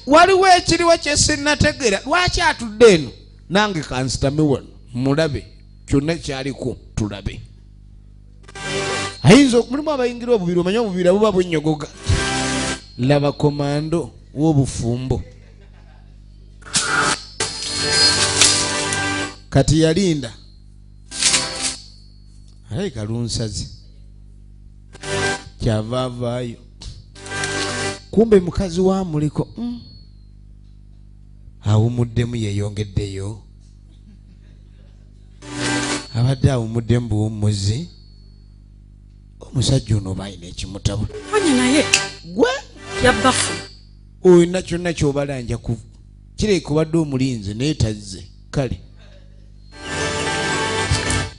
waliwo ekiriwo kye sinnategeera. Lwaki atudde eno? Nange kansitame wano mulabe kyonna kyaliko tulabe. Ayinza mulimu abayingira obubiri, omanye obubiri buba bunnyogoga. Laba komando w'obufumbo. Kati yalinda. Alabika lunsazi. Kyava avaayo. Kumbe mukazi wa muliko. Awumuddemu yeeyongeddeyo. Abadde awummudde mu buwummuzi. Omusajja ono oba alina ekimutabula. Onye naye. Gwe? Yabbafu. Olina kyonna ky'obalanja ku kireka obadde omulinzi naye tazze. Kale.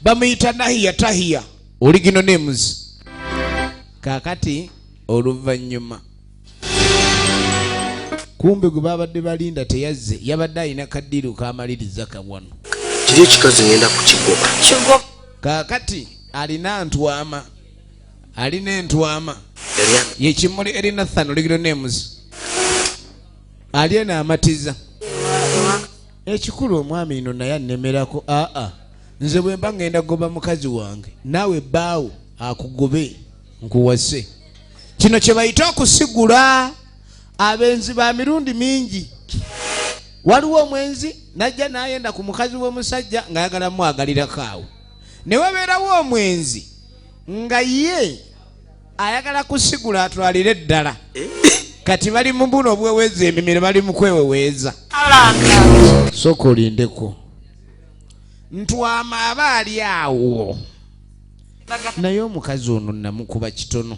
Bamuyita Nahiya Tahiya. Original names. Kaakati oluvannyuma kumbe gwe babadde balinda teyazze, yabadde alina kaddiru kamaliriza kawano. Kiri ekikazi ngenda kukigoba. Kigoba. Kaakati alina ntwama, alina entwama ye Kimuli Erinathan original names. Ali eno amatiza. Ekikulu omwami ino naye annemerako. Aa, nze bwe mba ngenda kugoba mukazi wange, naawe bbaawo akugobe nkuwase. Kino kye bayita okusigula. Abenzi ba mirundi mingi. Waliwo omwenzi n'ajja n'ayenda ku mukazi w'omusajja ng'ayagala mwagalirako awo. Ne wabeerawo omwenzi nga ye ayagala kusigula atwalire ddala. Kati bali mu buno obweweza emimiro, bali mu kweweweeza. Sooka olindeko. Ntwama aba ali awo. Naye omukazi ono namukuba kitono.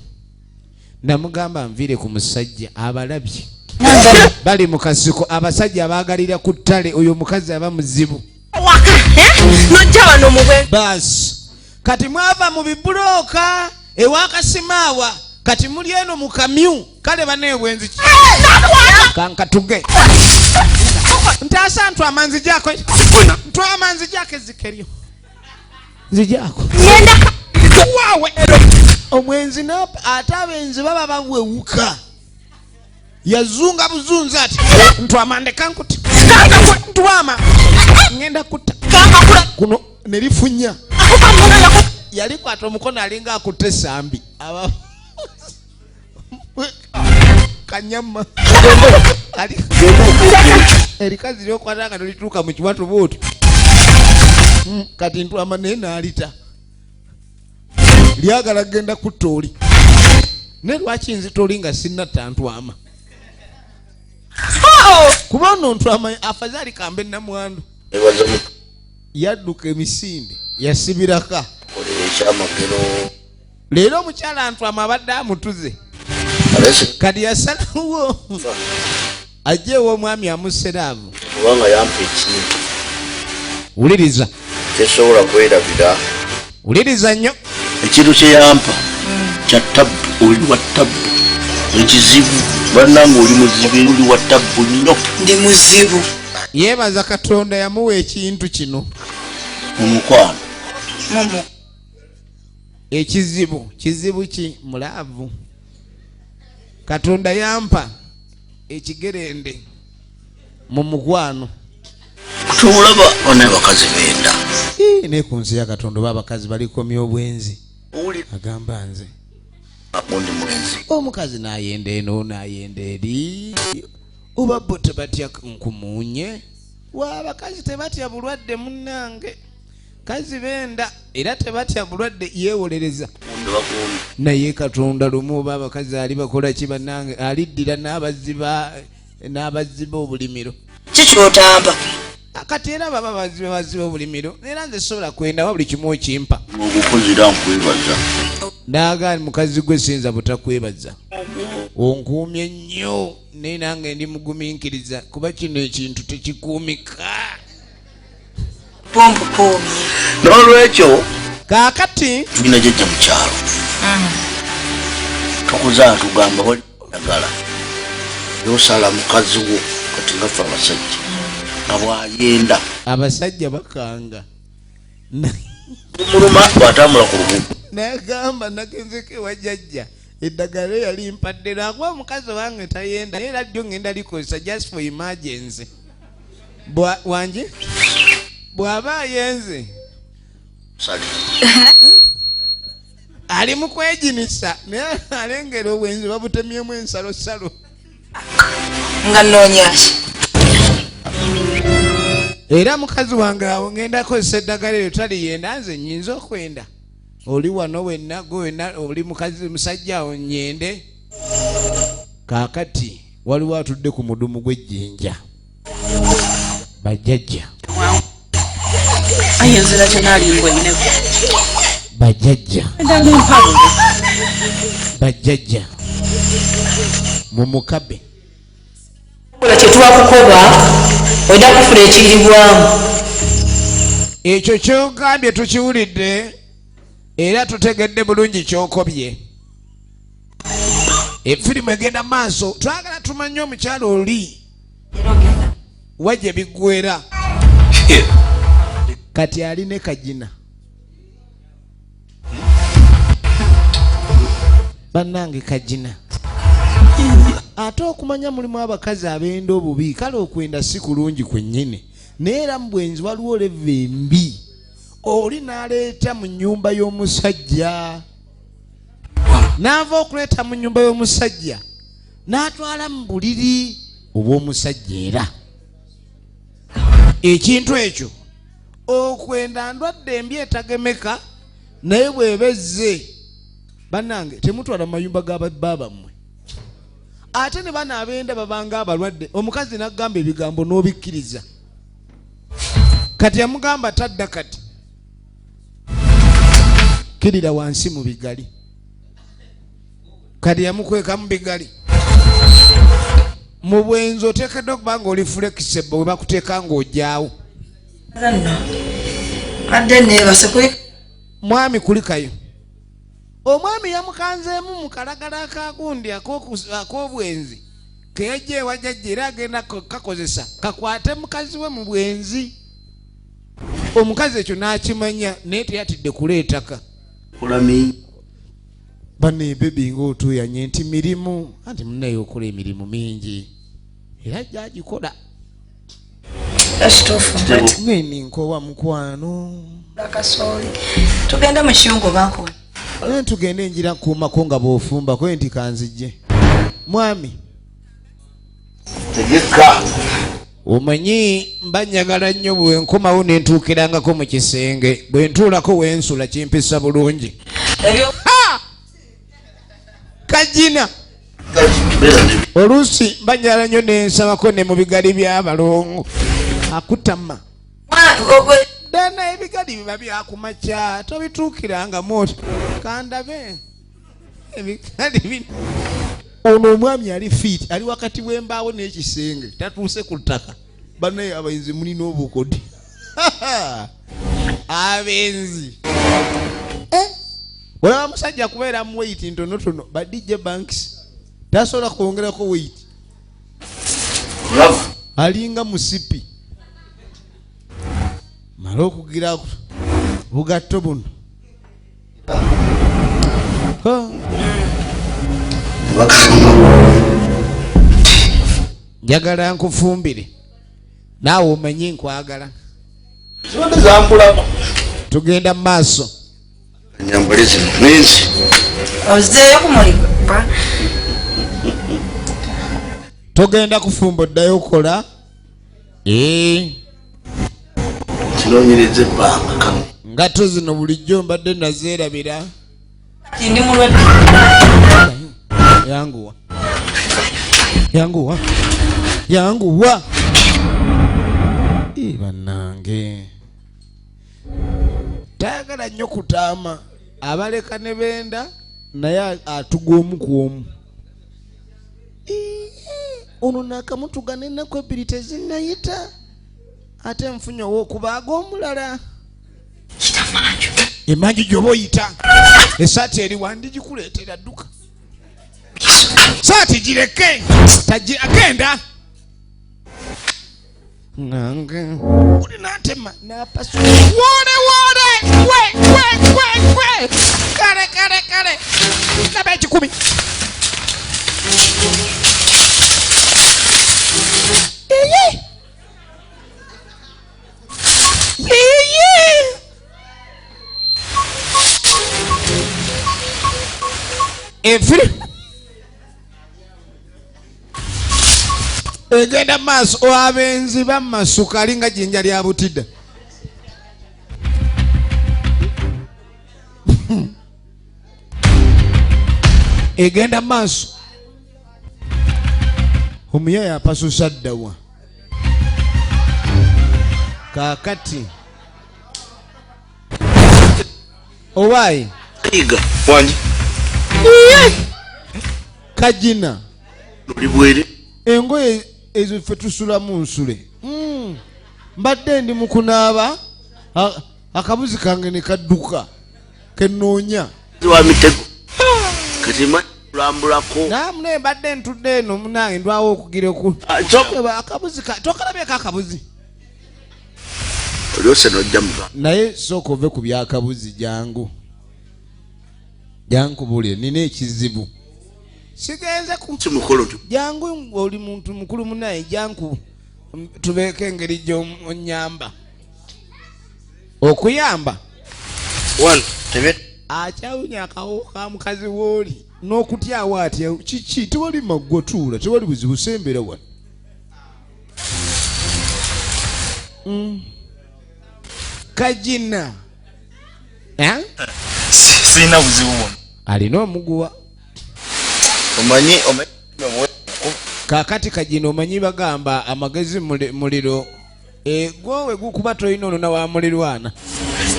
Namugamba nviire ku musajja abalabye. Bali mu kasiko, abasajja abaagalira ku ttale, oyo omukazi aba muzibu. Nojja wano mu bwe. Baasi. Kati mwava mu bibulooka ewa Kasimaawa, kati muli eno mu kamyu. Kale banne bwenzi ki? Kankatuge. Ntaasa ntwama nzigyako. Ntwama nzigyako ezzike lyo. Nzigyako. Waawe. Omwenzi ate abenzi baba bawewuka. Yazunga buzunzi ati ntwama ndeka nkutte. Ntwama ngenda kutta. Kuno ne lifunya. Yalikwata omukono alinga akutte essambi. Aba kanyama. Ali erikazi lyokwata nga tolituuka mu kiwato bw'otyo. Kati ntwama naye n'alita. Lyagala kugenda kutta oli. Naye lwaki nzita oli nga sinnatta ntwama? Kuba ono ntwama afadhali kambe namwandu. Yadduka emisinde yasibiraka. Leero omukyala ntwama abadde amutuze. Kati yasalawo ajje ew'omwami amuseraavu. Kubanga yampa ekintu. Wuliriza. Tesobola kwerabira. Wuliriza nnyo. Ekintu kye yampa kya tabbu, oli wa tabbu. Ekizibu bannange oli muzibu, oli wa tabbu nnyo. Ndi muzibu. Yeebaza Katonda yamuwa ekintu kino. Mu mukwano. Mumu. Ekizibu, kizibu ki? Mulaavu. Katonda yampa ekigerende mu mukwano. Kyolaba bano abakazi benda. Ii, ne ku nsi ya Katonda oba abakazi balikomya obwenzi. Agamba nze. Ondi mwenzi. Omukazi n'ayenda eno n'ayenda eri. Oba bo tebatya nkumuunye. Wa abakazi tebatya bulwadde munnange. Kazi benda era tebatya bulwadde yeewolereza. Naye Katonda lumu oba abakazi ali bakola ki bannange, aliddira n'abaziba obulimiro. Ki ky'otamba? Kati era baba baziba obulimiro, era nze sobola kwenda wa buli kimu okimpa. Ogukozi era nkwebaza. N'agaana mukazi gwe siyinza butakwebaza. Onkuumye nnyo naye nange ndi mugumiikiriza kuba kino ekintu tekikuumika. Pompukuumye. N'olwekyo kaakati tulina jjajja mu kyalo. Tukuza atugamba wali oyagala. Yosala mukazi wo kati nga ffe abasajja. Nga bw'ayenda. Abasajja bakanga. Muluma bw'atambula ku luguudo. N'agamba nagenzeko ewa jjajja. Eddagala yali mpadde lwakuba omukazi wange tayenda naye era ddyo ngenda likozesa just for emergency. Wange bw'aba ayenze ali mu kweginisa naye alengera obwenzi babutemyemu ensalosalo. Nga nnoonya ki? Era mukazi wange awo ngenda kozesa eddagala eryo taliyenda nze nnyinza okwenda. Oli wano wenna gwe wenna oli mukazi musajja awo nnyende. Kaakati waliwo atudde ku mudumu gw'ejjinja. Bajjajja. Aye nzira kyenalingoineko. Bajjajja bajjajja mumukabe. Kola kyetubakukoba ojja kufuna ekiribwamu. Ekyo kyogambye tukiwulidde era tutegedde bulungi kyokobye. Efirimu egenda maaso, twagala tumanye omukyalo oli wajja biggwera. Kati ali ne Kagina. Bannange Kagina. Ate okumanya mulimu abakazi abenda obubi, kale okwenda si kulungi kwennyini. Naye era mu bwenzi waliwo leva embi. Oli n'aleeta mu nnyumba y'omusajja. N'ava okuleeta mu nnyumba y'omusajja, n'atwala mu buliri obw'omusajja era. Ekintu ekyo okwenda ndwadde embi etagemeka, naye bw'ebezze bannange temutwala mu mayumba ga babba bammwe. Ate ne bano abenda babanga abalwadde, omukazi n'agamba ebigambo n'obikkiriza. Kati yamugamba tadda kati. Kirira wansi mu bigali. Kati yamukweka mu bigali. Mu bwenzi oteekeddwa okuba ng'oli flexible bwe bakuteeka ng'ojjaawo. Mwami kulikayo. Omwami yamukanzeemu mu kalagala akagundi ak'obwenzi ke yajja ewa jjajja era agenda kakozesa kakwate mukazi we mu bwenzi. Omukazi ekyo n'akimanya naye teyatidde kuleetaka. Banne bebi ng'otuuyanye nti mirimu, anti munnaye okola emirimu mingi era ajja agikola. Ngeni nkowa mukwano. Akasooli. Tugende mu kiyungu bankuwe. Naye tugende enjira nkuumako nga bw'ofumba kwe nti kanzijje. Mwami. Tegeka. Omanyi mba njagala nnyo bwe nkomawo ne ntuukirangako mu kisenge, bwe ntuulako we nsula kimpisa bulungi. Kagina. Oluusi mba njagala nnyo ne nsabako ne mu bigali by'abalongo. Akutama. Dana ebigali biba byakumakya tobituukirangamu oti kandabe ebigali bino. Ono omwami ali fiiti, ali wakati w'embaawo n'ekisenge, tatuuse ku ttaka. Bannaye abayenzi mulina obukodi. Abenzi. Olaba musajja kubeera mu weight ntonotono, ba DJ Banks tasobola kwongerako weight. Alinga musipi. Mala okugira bugatto buno. Njagala nkufumbire naawe omanyi nkwagala. Tugenda mu maaso. Nyambale zino nezi. Ozzeeyo ku mulimu. Togenda kufumba oddayo okukola. Kinoonyereza ebbanga kano. Ngatto zino bulijjo mbadde nazeerabira. Ndi mulwadde. Yanguwa. Yanguwa. Yanguwa. Bannange. Tayagala nnyo kutaama. Abaleka ne benda naye atuga omu ku omu. Ono naakamutuga n'ennaku ebbiri tezinnayita. Ate nfunye ow'okubaaga omulala. Emanju gy'oba oyita. Essaati eri wandigikuleetera dduka. Saati gireke. Tagi agenda. Nange. Uli n'atema n'apasuka. Woole woole! We we we we! Kale kale kale. Naba ekikumi. Yeye! Yeye! Efiri egenda maaso abenzi bamasuka alinga jjinja lya butida. Egenda maaso omuyaye apasusa ddawa. Kaakati Owaayi Wangi. Kagina Oli bwere. Engoye ezo ffe tusulamu nsule. Mbadde ndi mu kunaaba, akabuzi kange ne kadduka kenoonya. Wa mitego. Kati lambulako. Namu naye mbadde ntudde eno munange ndwawo okugira oku. Akabuzi ka tokalabyeko akabuzi. Olyose n'ojja mu ba. Naye sooka ove ku byakabuzi jangu. Jangu buulire nina ekizibu. Sigenze ku Si mukolo tu. Jangu oli muntu mukulu munaye jangu tubeeko engeri gy'onyamba. Okuyamba. One, tebe. Akyawunya akawo ka mukazi w'oli n'okutyawo atya kiki tewali maggwa tuula tewali buzibu sembera wano. Kagina. Sirina buzibu bwonna. Alina omuguwa. Omanyi Kaakati Kagina omanyi bagamba amagezi muliro. Gwowe gukuba tolina oluna wa mulirwana.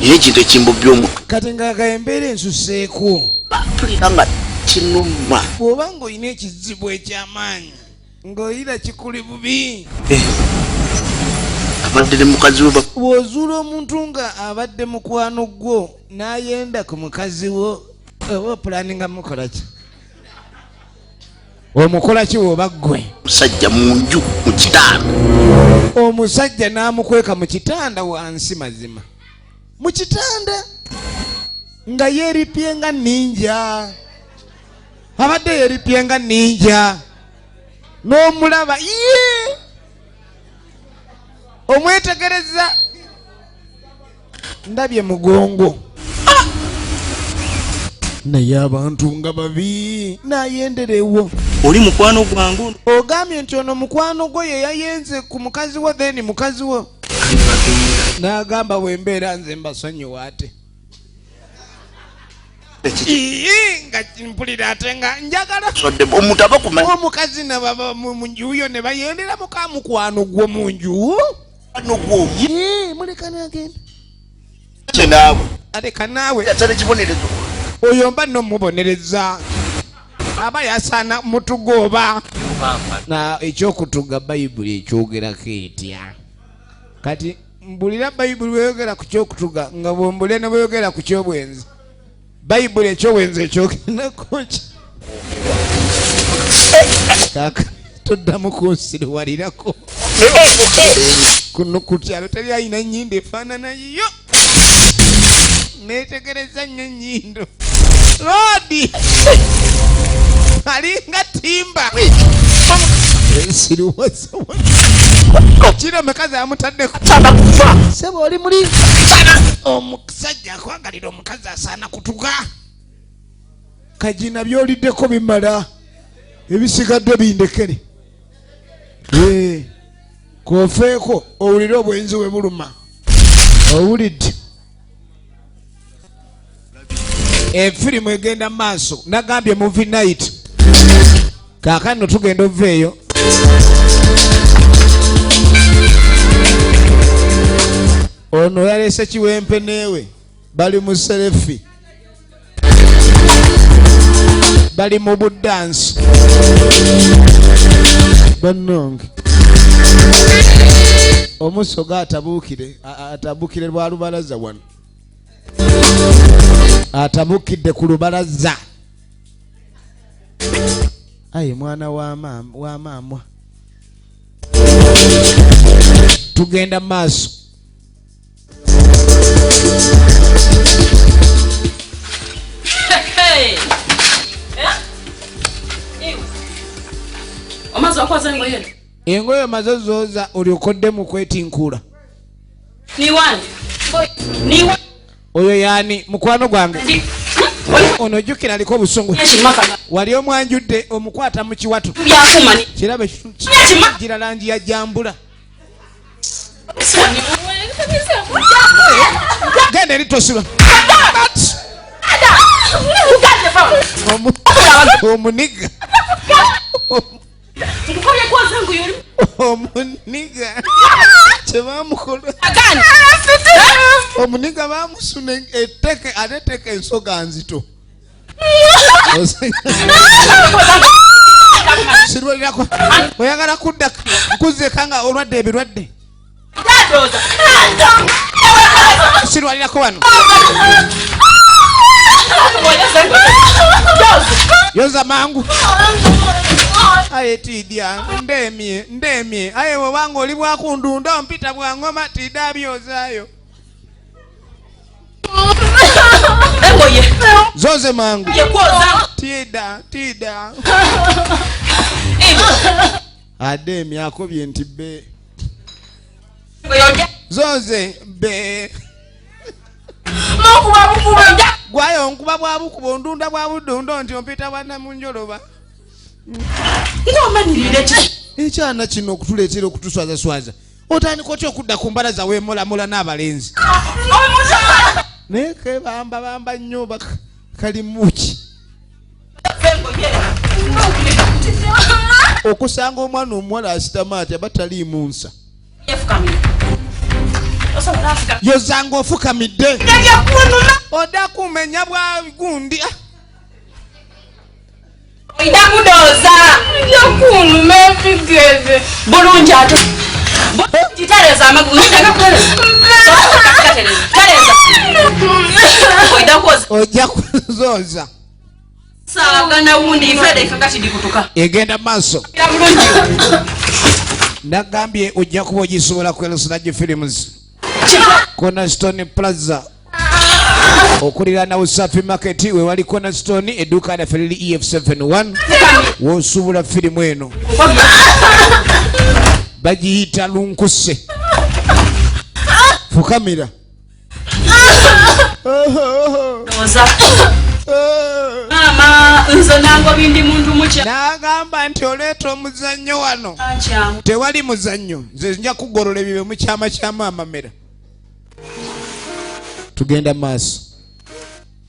Ye ekintu ekimbobya omutwe. Kati nga embeera ensuseeko. Mpulira nga kinuma. Bw'oba ng'olina ekizibu eky'amaanyi ng'oyira kikuli bubi. Abadde ne mukazi we Bw'ozuula omuntu nga abadde mukwano gwo n'ayenda ku mukazi wo oba opulaninga mukola ki? Omukola ki bw'oba ggwe? Omusajja mu nju mu kitanda. Omusajja n'amukweka mu kitanda wansi mazima. Mu kitanda nga yeeripye nga ninja. Abadde yeeripye nga ninja. N'omulaba ye omwetegereza ndabye mugongo. Naye abantu nga babi n'ayenderewo. Oli mukwano gwange. Ogambye nti ono mukwano gwo ye yayenze ku mukazi wo then mukazi wo. N'agamba bwe mbeera nze mbasonyiwa ate. Nga mpulira ate nga njagala. Omuntu aba kumanya. Omukazi na baba mu nju yo ne bayendera muka mukwano gwo mu nju. Mukwano gwo. Muleka n'agenda. Kye naawe. Aleka naawe. Yasala ekibonerezo. Oyo mba nno mubonereza. Aba yasaana mutugoba. Na ekyokutuga Bayibuli ekyogerako etya? Kati mbulira Bayibuli bweyogera ku kyokutuga nga bw'ombulira ne bweyogera ku kyobwenzi. Bayibuli ekyobwenzi ekyogerako ki? Kaka toddamu kunsiriwalirako. Kuno ku kyalo teri alina nnyindo efaanana yiyo. Neetegereza nnyo ennyindo. Lodi! Alinga timba. Ensiriwaza wano. Kino omukazi amutaddeko. Ssebo oli muli. Omusajja akwagalira omukazi asaana kutuga. Kagina by'oliddeko bimala. Ebisigadde bindekere. K'ofeeko owulire obwenzi bwe buluma. Owulidde. Efirimu egenda mu maaso. Nagambye movie night. Kaakano tugenda oveeyo. Ono yaleese kiwempe neewe. Bali mu selfie. Bali mu budansi. Bannange. Omusoga atabuukire, atabukire lwa lubalaza wano. Atabukidde ku lubalaza. Ayi mwana wa maama, wa maama. Tugenda maaso. Hey! Omaze okwoza engoye? Engoye omaze zooza olyokodde mu kwetinkuula. Ni wange. Ni wa- Oyo yaani mukwano gwange. Ono jjukira aliko obusungu. Wali omwanjudde omukwata mu kiwato. Kirabe kigira langi ya jambula. Genda eri tosula. Omuniga. Omuniga kyebamukola omuniga bamusuna etteke ate etteke ensoga nzito. Sirwalirako oyagala kudda nkuzeka nga olwadde ebirwadde. Sirwalirako wano. Yoza mangu. Aye tidya ndemye ndemye aye bwobanga oli bwakundunda ompita bwangoma tidya byozayo. Zoze mangu. Tida tida. Ademye akobye nti be. Zoze be. Gwayo nkuba bwabukuba ondunda bwabudundo nti ompita bwana munjoloba. Ekyana kino okutuleetera okutuswazaswaza. Otandika otya okudda ku mbalaza weemolamola n'abalenzi? Naye kebamba bamba nnyo kalimuki. Okusanga omwana omuwala asitama ati aba taliimu nsa. Yozanga ofukamidde. Odda kumenya bwa gundi. Ojja kuzoza. Egenda maaso. Nagambye ojja kuba ogisobola ku Elsinage Films. Cornerstone Plaza. Okuliraana Usafi Market we wali Cornerstone edduuka lyaffe liri EF71 w'osuubula firimu eno. Bagiyita Lunkuse. Fukamira. N'agamba nti oleeta omuzannyo wano. Tewali muzannyo. Nze nja kugolola ebibe mu kyama kya maama Mera. Tugenda maaso.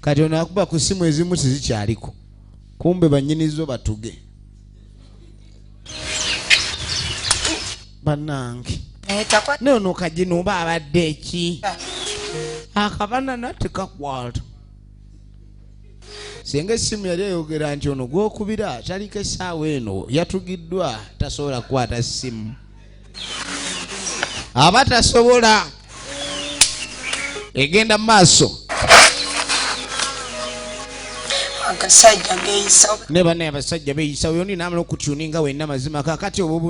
Kati ono akuba ku ssimu ezimu tezikyaliko. Kumbe bannyinizo batuge. Bannange. Naye ono kagino oba abadde ki? Akabanana tekakwata. Singa essimu yali eyogera nti ono gw'okubira taliko essaawa eno yatugiddwa tasobola kukwata ssimu. Aba tasobola. Egenda maaso. Agasajja geeyisa. Ne bannaye abasajja beeyisa oyo ndi n'amala okutuninga wenna mazima kaakati obwo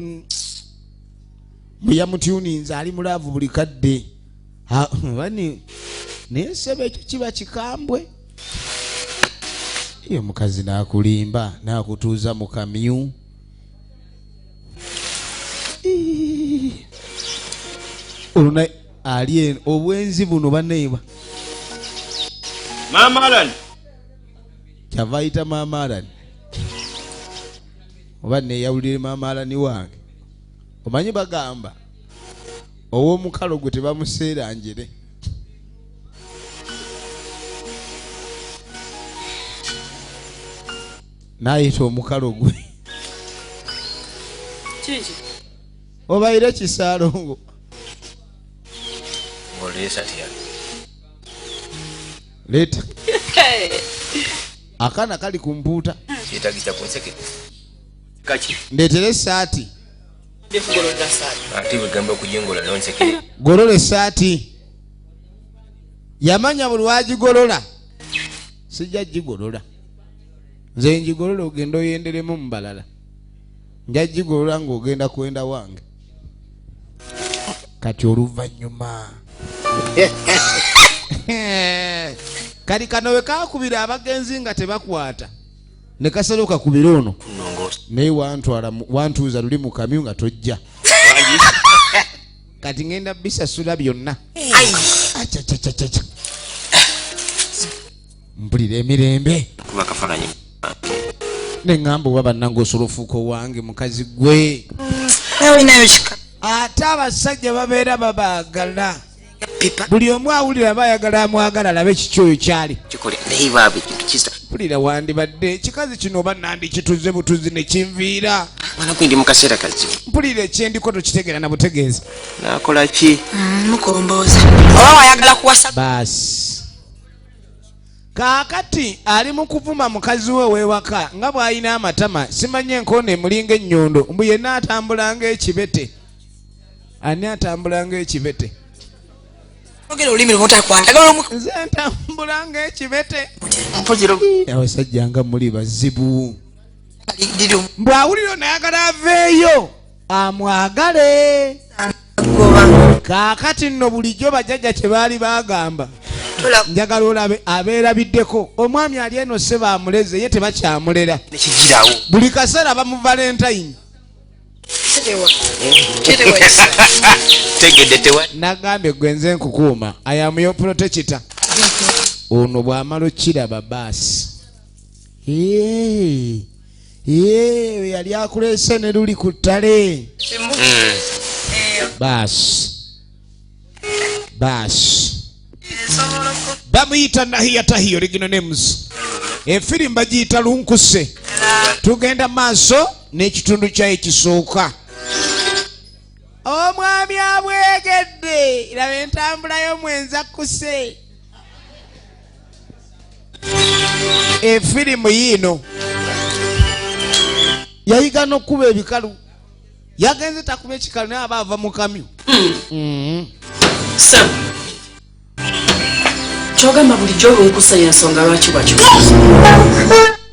bwe yamutuninze ali mu laavu buli kadde. Bani naye ssebo ekyo kiba kikambwe. Ye omukazi n'akulimba n'akutuuza mu kamyu. Olwo ali obwenzi buno banneeba. Maama Alan. Kyava ayita Maama Alan. Oba neeyawulire Maama Alan wange. Omanyi bagamba ow'omukalo gwe tebamuseera njere. N'ayita omukalo gwe. Kiki? Obayire kisaalongo. Leeta. Akaana kali ku mpuuta. Ndeetere essaati. Golola essaati. Yamanya buli wagigolola. Sijja gigolola. Nze njigolola ogenda oyenderemu mu balala. Nja gigolola ng'ogenda kwenda wange. Kati oluvannyuma. Kali kano we kaakubira abagenzi nga tebakwata. Ne kasala kakubira ono. Naye wantwala wantuuza luli mu kamyu nga tojja. Kati ngenda bisasula byonna. Achachachacha. Mpulira emirembe. Kuba kafaananyi. Ne ŋŋamba oba bannange osobola ofuuka owange mukazi gwe. Ate abasajja babeera babaagala. Buli omu awulira bayagala amwagala alabe kiki oyo kyali. Mpulira wandibadde ekikazi kino oba nandikituze butuzi ne kinviira. Mwana gwe ndi mu kaseera kazibu. Mpulira ekyendiko tokitegeera na butegeeza. Nakola ki? Mukombooza. Oba wayagala kuwasa. Baasi kaakati ali mu kuvuma mukazi we ow'ewaka nga bw'alina amatama, simanyi enkoona emulinga ennyondo, mbu yenna atambula ng'ekibete. Ani atambula ng'ekibete? Ogera olulimi lw'otakwata. Nze ntambula ng'ekibete. Abasajja nga muli bazibu. Mbu awulira onayagala aveeyo amwagale. Kaakati nno bulijjo bajjajja kye baali bagamba, njagala olabe abeerabiddeko omwami ali eno ssebo amuleze, ye tebakyamulera. Nekigirawo. Buli kaseera bamu Valentine. Tegedde tewa. Nagambye gwe nze nkukuuma, I am your protector. Ono bw'amala okiraba baasi. Yali akuleese ne luli ku ttale. Baasi. Baasi. Bamuyita Nahiya Tahiya original names. Efirimu bagiyita Lunkuse. Tugenda maaso n'ekitundu kyayo ekisooka. Omwami abwegedde, laba entambula y'omwenzi kuse. Efirimu yiino yayiga n'okkuba ebikalu. Yagenze takuba ekikalu naye aba ava mu kamyu. Sir, kyogamba bulijjo Lunkuse y'ensonga lwaki wakyusa?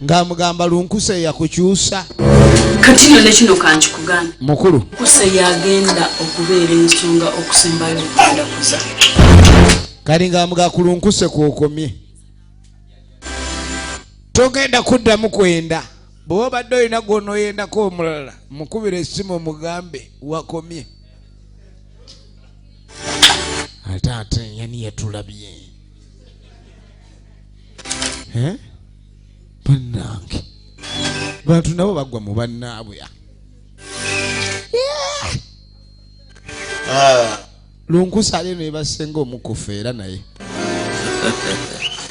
Ng'amugamba Lunkuse yakukyusa. Kati nno ne kino kankikugambe. Mukulu. Lunkuse yagenda okubeera ensonga okusembayo okugenda kuza. Kali ng'amuga ku Lunkuse kw'okomye. Togenda kuddamu kwenda. Bw'oba obadde olina gw'onooyendako omulala, mukubire essimu omugambe wakomye. Ate ate yani yatulabye. Eh? Bannange. Bantu nabo bagwa mu bannaabwe. Lunkuse ali eno yebasenga omukufa era naye.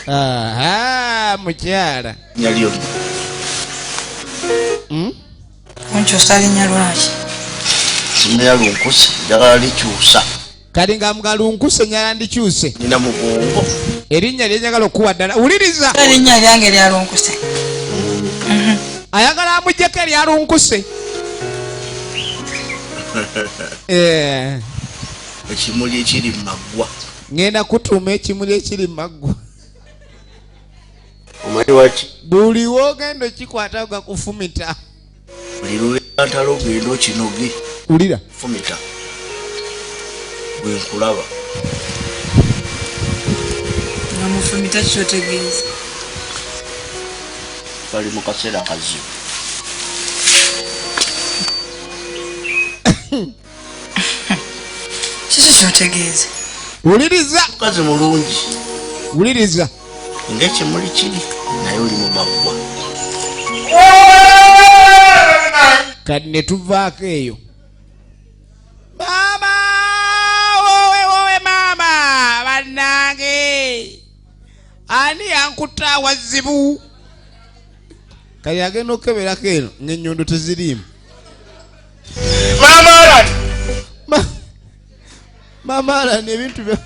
Aha, mukyala. Nyaliyo. Onkyusa linnya lwaki? Singa Lunkuse njagala likyusa. Kati nga mga Lunkuse njagala ndikyuse. Nina mugongo. Erinnya lye njagala okuwa ddala. Wuliriza. Erinnya lyange lya Lunkuse. Ayagala amuggyeko erya Lunkuse. Ekimuli ekiri mu maggwa. Ngenda kutuuma ekimuli ekiri mu maggwa. Omanyi waki? Buli w'ogenda okikwata gakufumita. Buli lubeera ntalo ogenda okinoge. Wulira. Fumita. Bwe nkulaba. Nga mufumita kyotegeeza. Bali mu kaseera kazibu. Kiki kyotegeeza? Wuliriza. Mukazi mulungi. Wuliriza. Ng'ekimuli kiri naye oli mu maggwa. Kati ne tuvaako eyo. Maama, wowe wowe maama, bannange. Ani yankutta awazibu? Kali agenda okukeberako eno ng'ennyondo teziriimu. Maama Alan! Maama Alan ebintu bya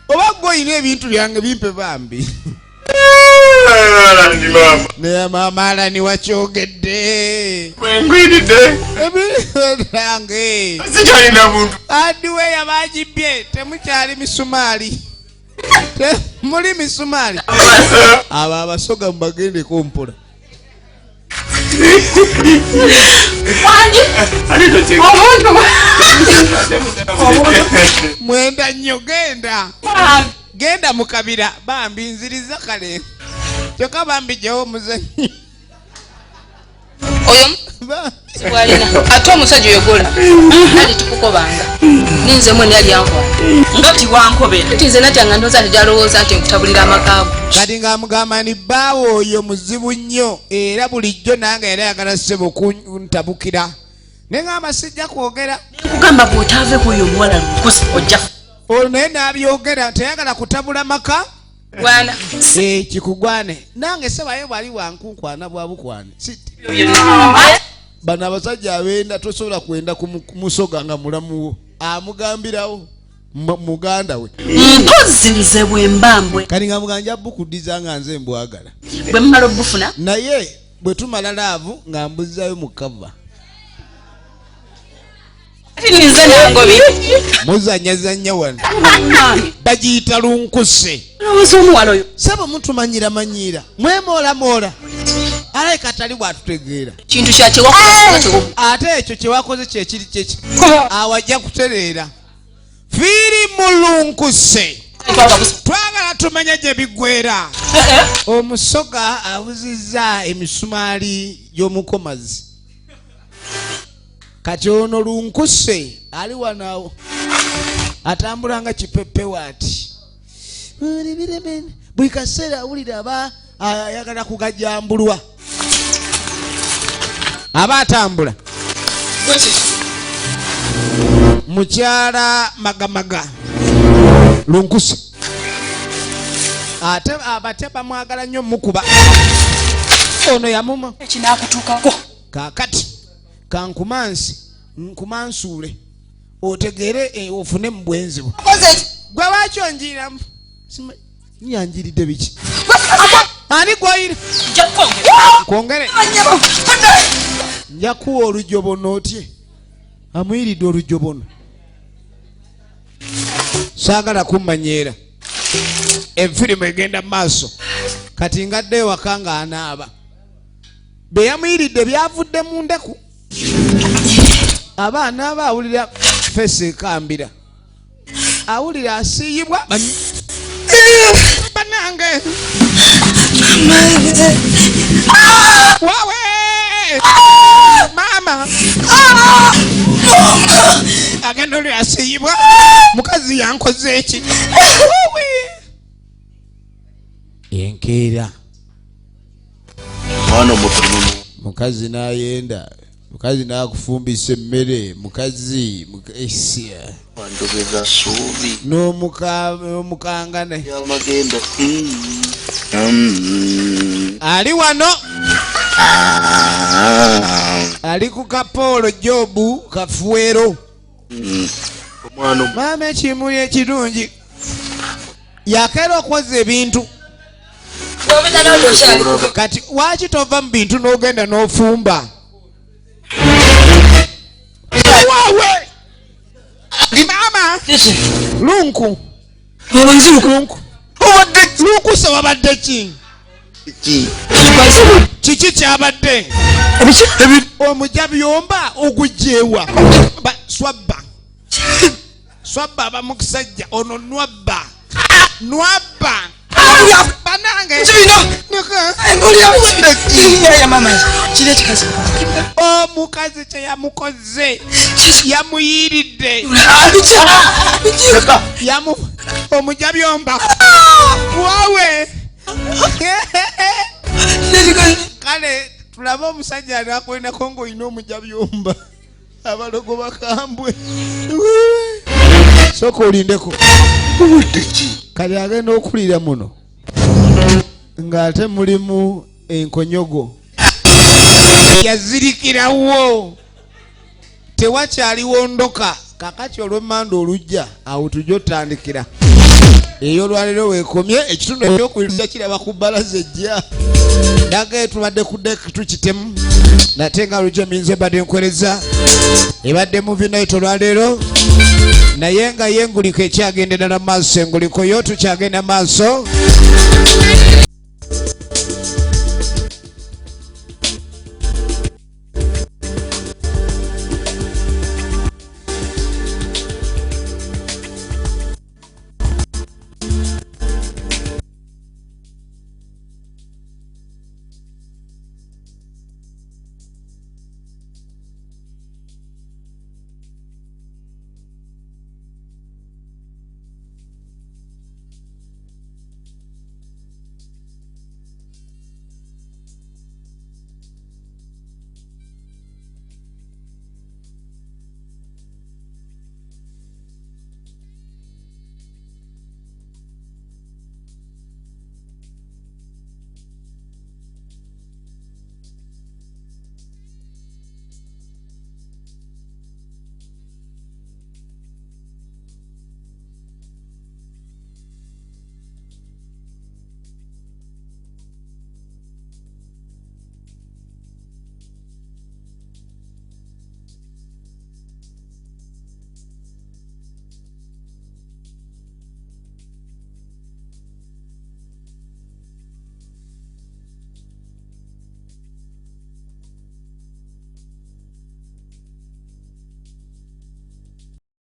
oba gwe olina ebintu byange bimpe bambi. Alan maama. Naye Maama Alan wakyogedde. Ngwiridde. Ebintu byange. Sikyalina buntu. Hardware bagibye temukyali misumaali. Temuli misumaali. Abo abasoga mubagendeko mpola. Mwenda nnyo genda. Genda mu kabira bambi nziriza kale. Kyokka bambi gyewo omuzannyo. Oyo bwalina ate omusajja oyo gola nali tukukobanga ninze mwene yali yankola nga tiwankobera nti nze natya nga ndowooza nti gyalowooza nti nkutabulira amaka go. Kati ng'amugamba nti bbaawe oyo muzibu nnyo era bulijjo nange yali ayagala ssebo kuntabukira. Naye ng'amba sijja kwogera. Nkugamba bw'otaave ku oyo omuwala Lunkuse ojja. Olwo naye n'abyogera teyagala kutabula maka. Gwana. Kikugwane. Nange ssebo aye bwali bwankunkwana bwa bukwane. Bano abasajja abenda tosobola kwenda ku musoga nga mulamuwo amugambirawo muganda we. Mpozi nze bwe mba mbwe. Kati nga muganja bukuddiza nga nze mbwagala. Bwe mmala obufuna. Naye bwe tumala laavu nga mbuzzayo mu kava. Nze nangobi. Muzanyazanya wano. Bagiyita lunkuse. Olowooza omuwala oyo. Sebo mutumanyira manyira. Mwemoola moola. Alabika tali bw'atutegeera. Kintu kya kyewakoze. Ate ekyo kye wakoze kye kiri kyeki. Awo ajja kutereera. Firimu lunkuse. Twagala tumanye gye biggweera. Omusoga abuzizza emisumaali gy'omukomazi. Kati ono lunkuse ali wano awo atambula nga kipepewo ati buli kaseera awulira aba ayagala kugajambulwa aba atambula. Mukyala magamaga lunkuse ate abatya bamwagala nnyo mukuba ono yamuma ekinakutuukako. Kaakati kankumansi nkumansuule otegeere ofune mu bwenzi bwo. Gwe lwaki onjiiramu? Nyanjiridde biki? Ani gw'oyira? Kwongere. Nja kuwa olujobono otye. Amuyiridde olujobono. Saagala kummanyiira. Enfirimu egenda mu maaso. Kati ngadde ewaka ng'anaaba. Bye yamuyiridde byavudde mu ndeku. Abaana aba awulira fesi ekambira. Awulira asiiyibwa. Bannange. Wawe! Maama! Agenda oli asiiyibwa. Mukazi yankoze eki? Enkeera. Mwana omutono. Mukazi n'ayenda. Mukazi n'akufumbisa emmere. Mukazi esia. Wandobeza ssuubi. N'omukangane. Y'amagendo. Ali wano. Ali ku Kapoolo Jobu Kafuero. Maama ekimuli ekirungi. Yakeera okwoza ebintu. Kati lwaki tova mu bintu n'ogenda n'ofumba? Wawe! Maama! Lunku. Lunku. Lunku se wabadde ki? Kiki kyabadde? Omujja byomba ogugyewa. Swabba. Swabba aba mukusajja ono nwabba. Nwabba. Banange. Omukazi kye yamukoze yamuyiridde. Omujja byomba. Wawe. Kale tulabe omusajja anakwendako ng'olina omujja byomba. Abalogo bakambwe. Sooka olindeko. Kale agenda okulira muno ng'ate mulimu enkonyogo. Yazirikirawo. Tewakyaliwo ndoka. Kakati olw'emmanda olujja awo tujja otandikira. Ey'olwaleero weekomye ekitundu ekyokubiri kiraba ku bbalaza ejja. Nage tubadde ku deck tukitemu. Nate nga lujja minze ebadde nkwereza. Ebadde movie night olwaleero. Naye nga ye enguliko ekyagenda ddala mu maaso, enguliko yo tukyagenda maaso.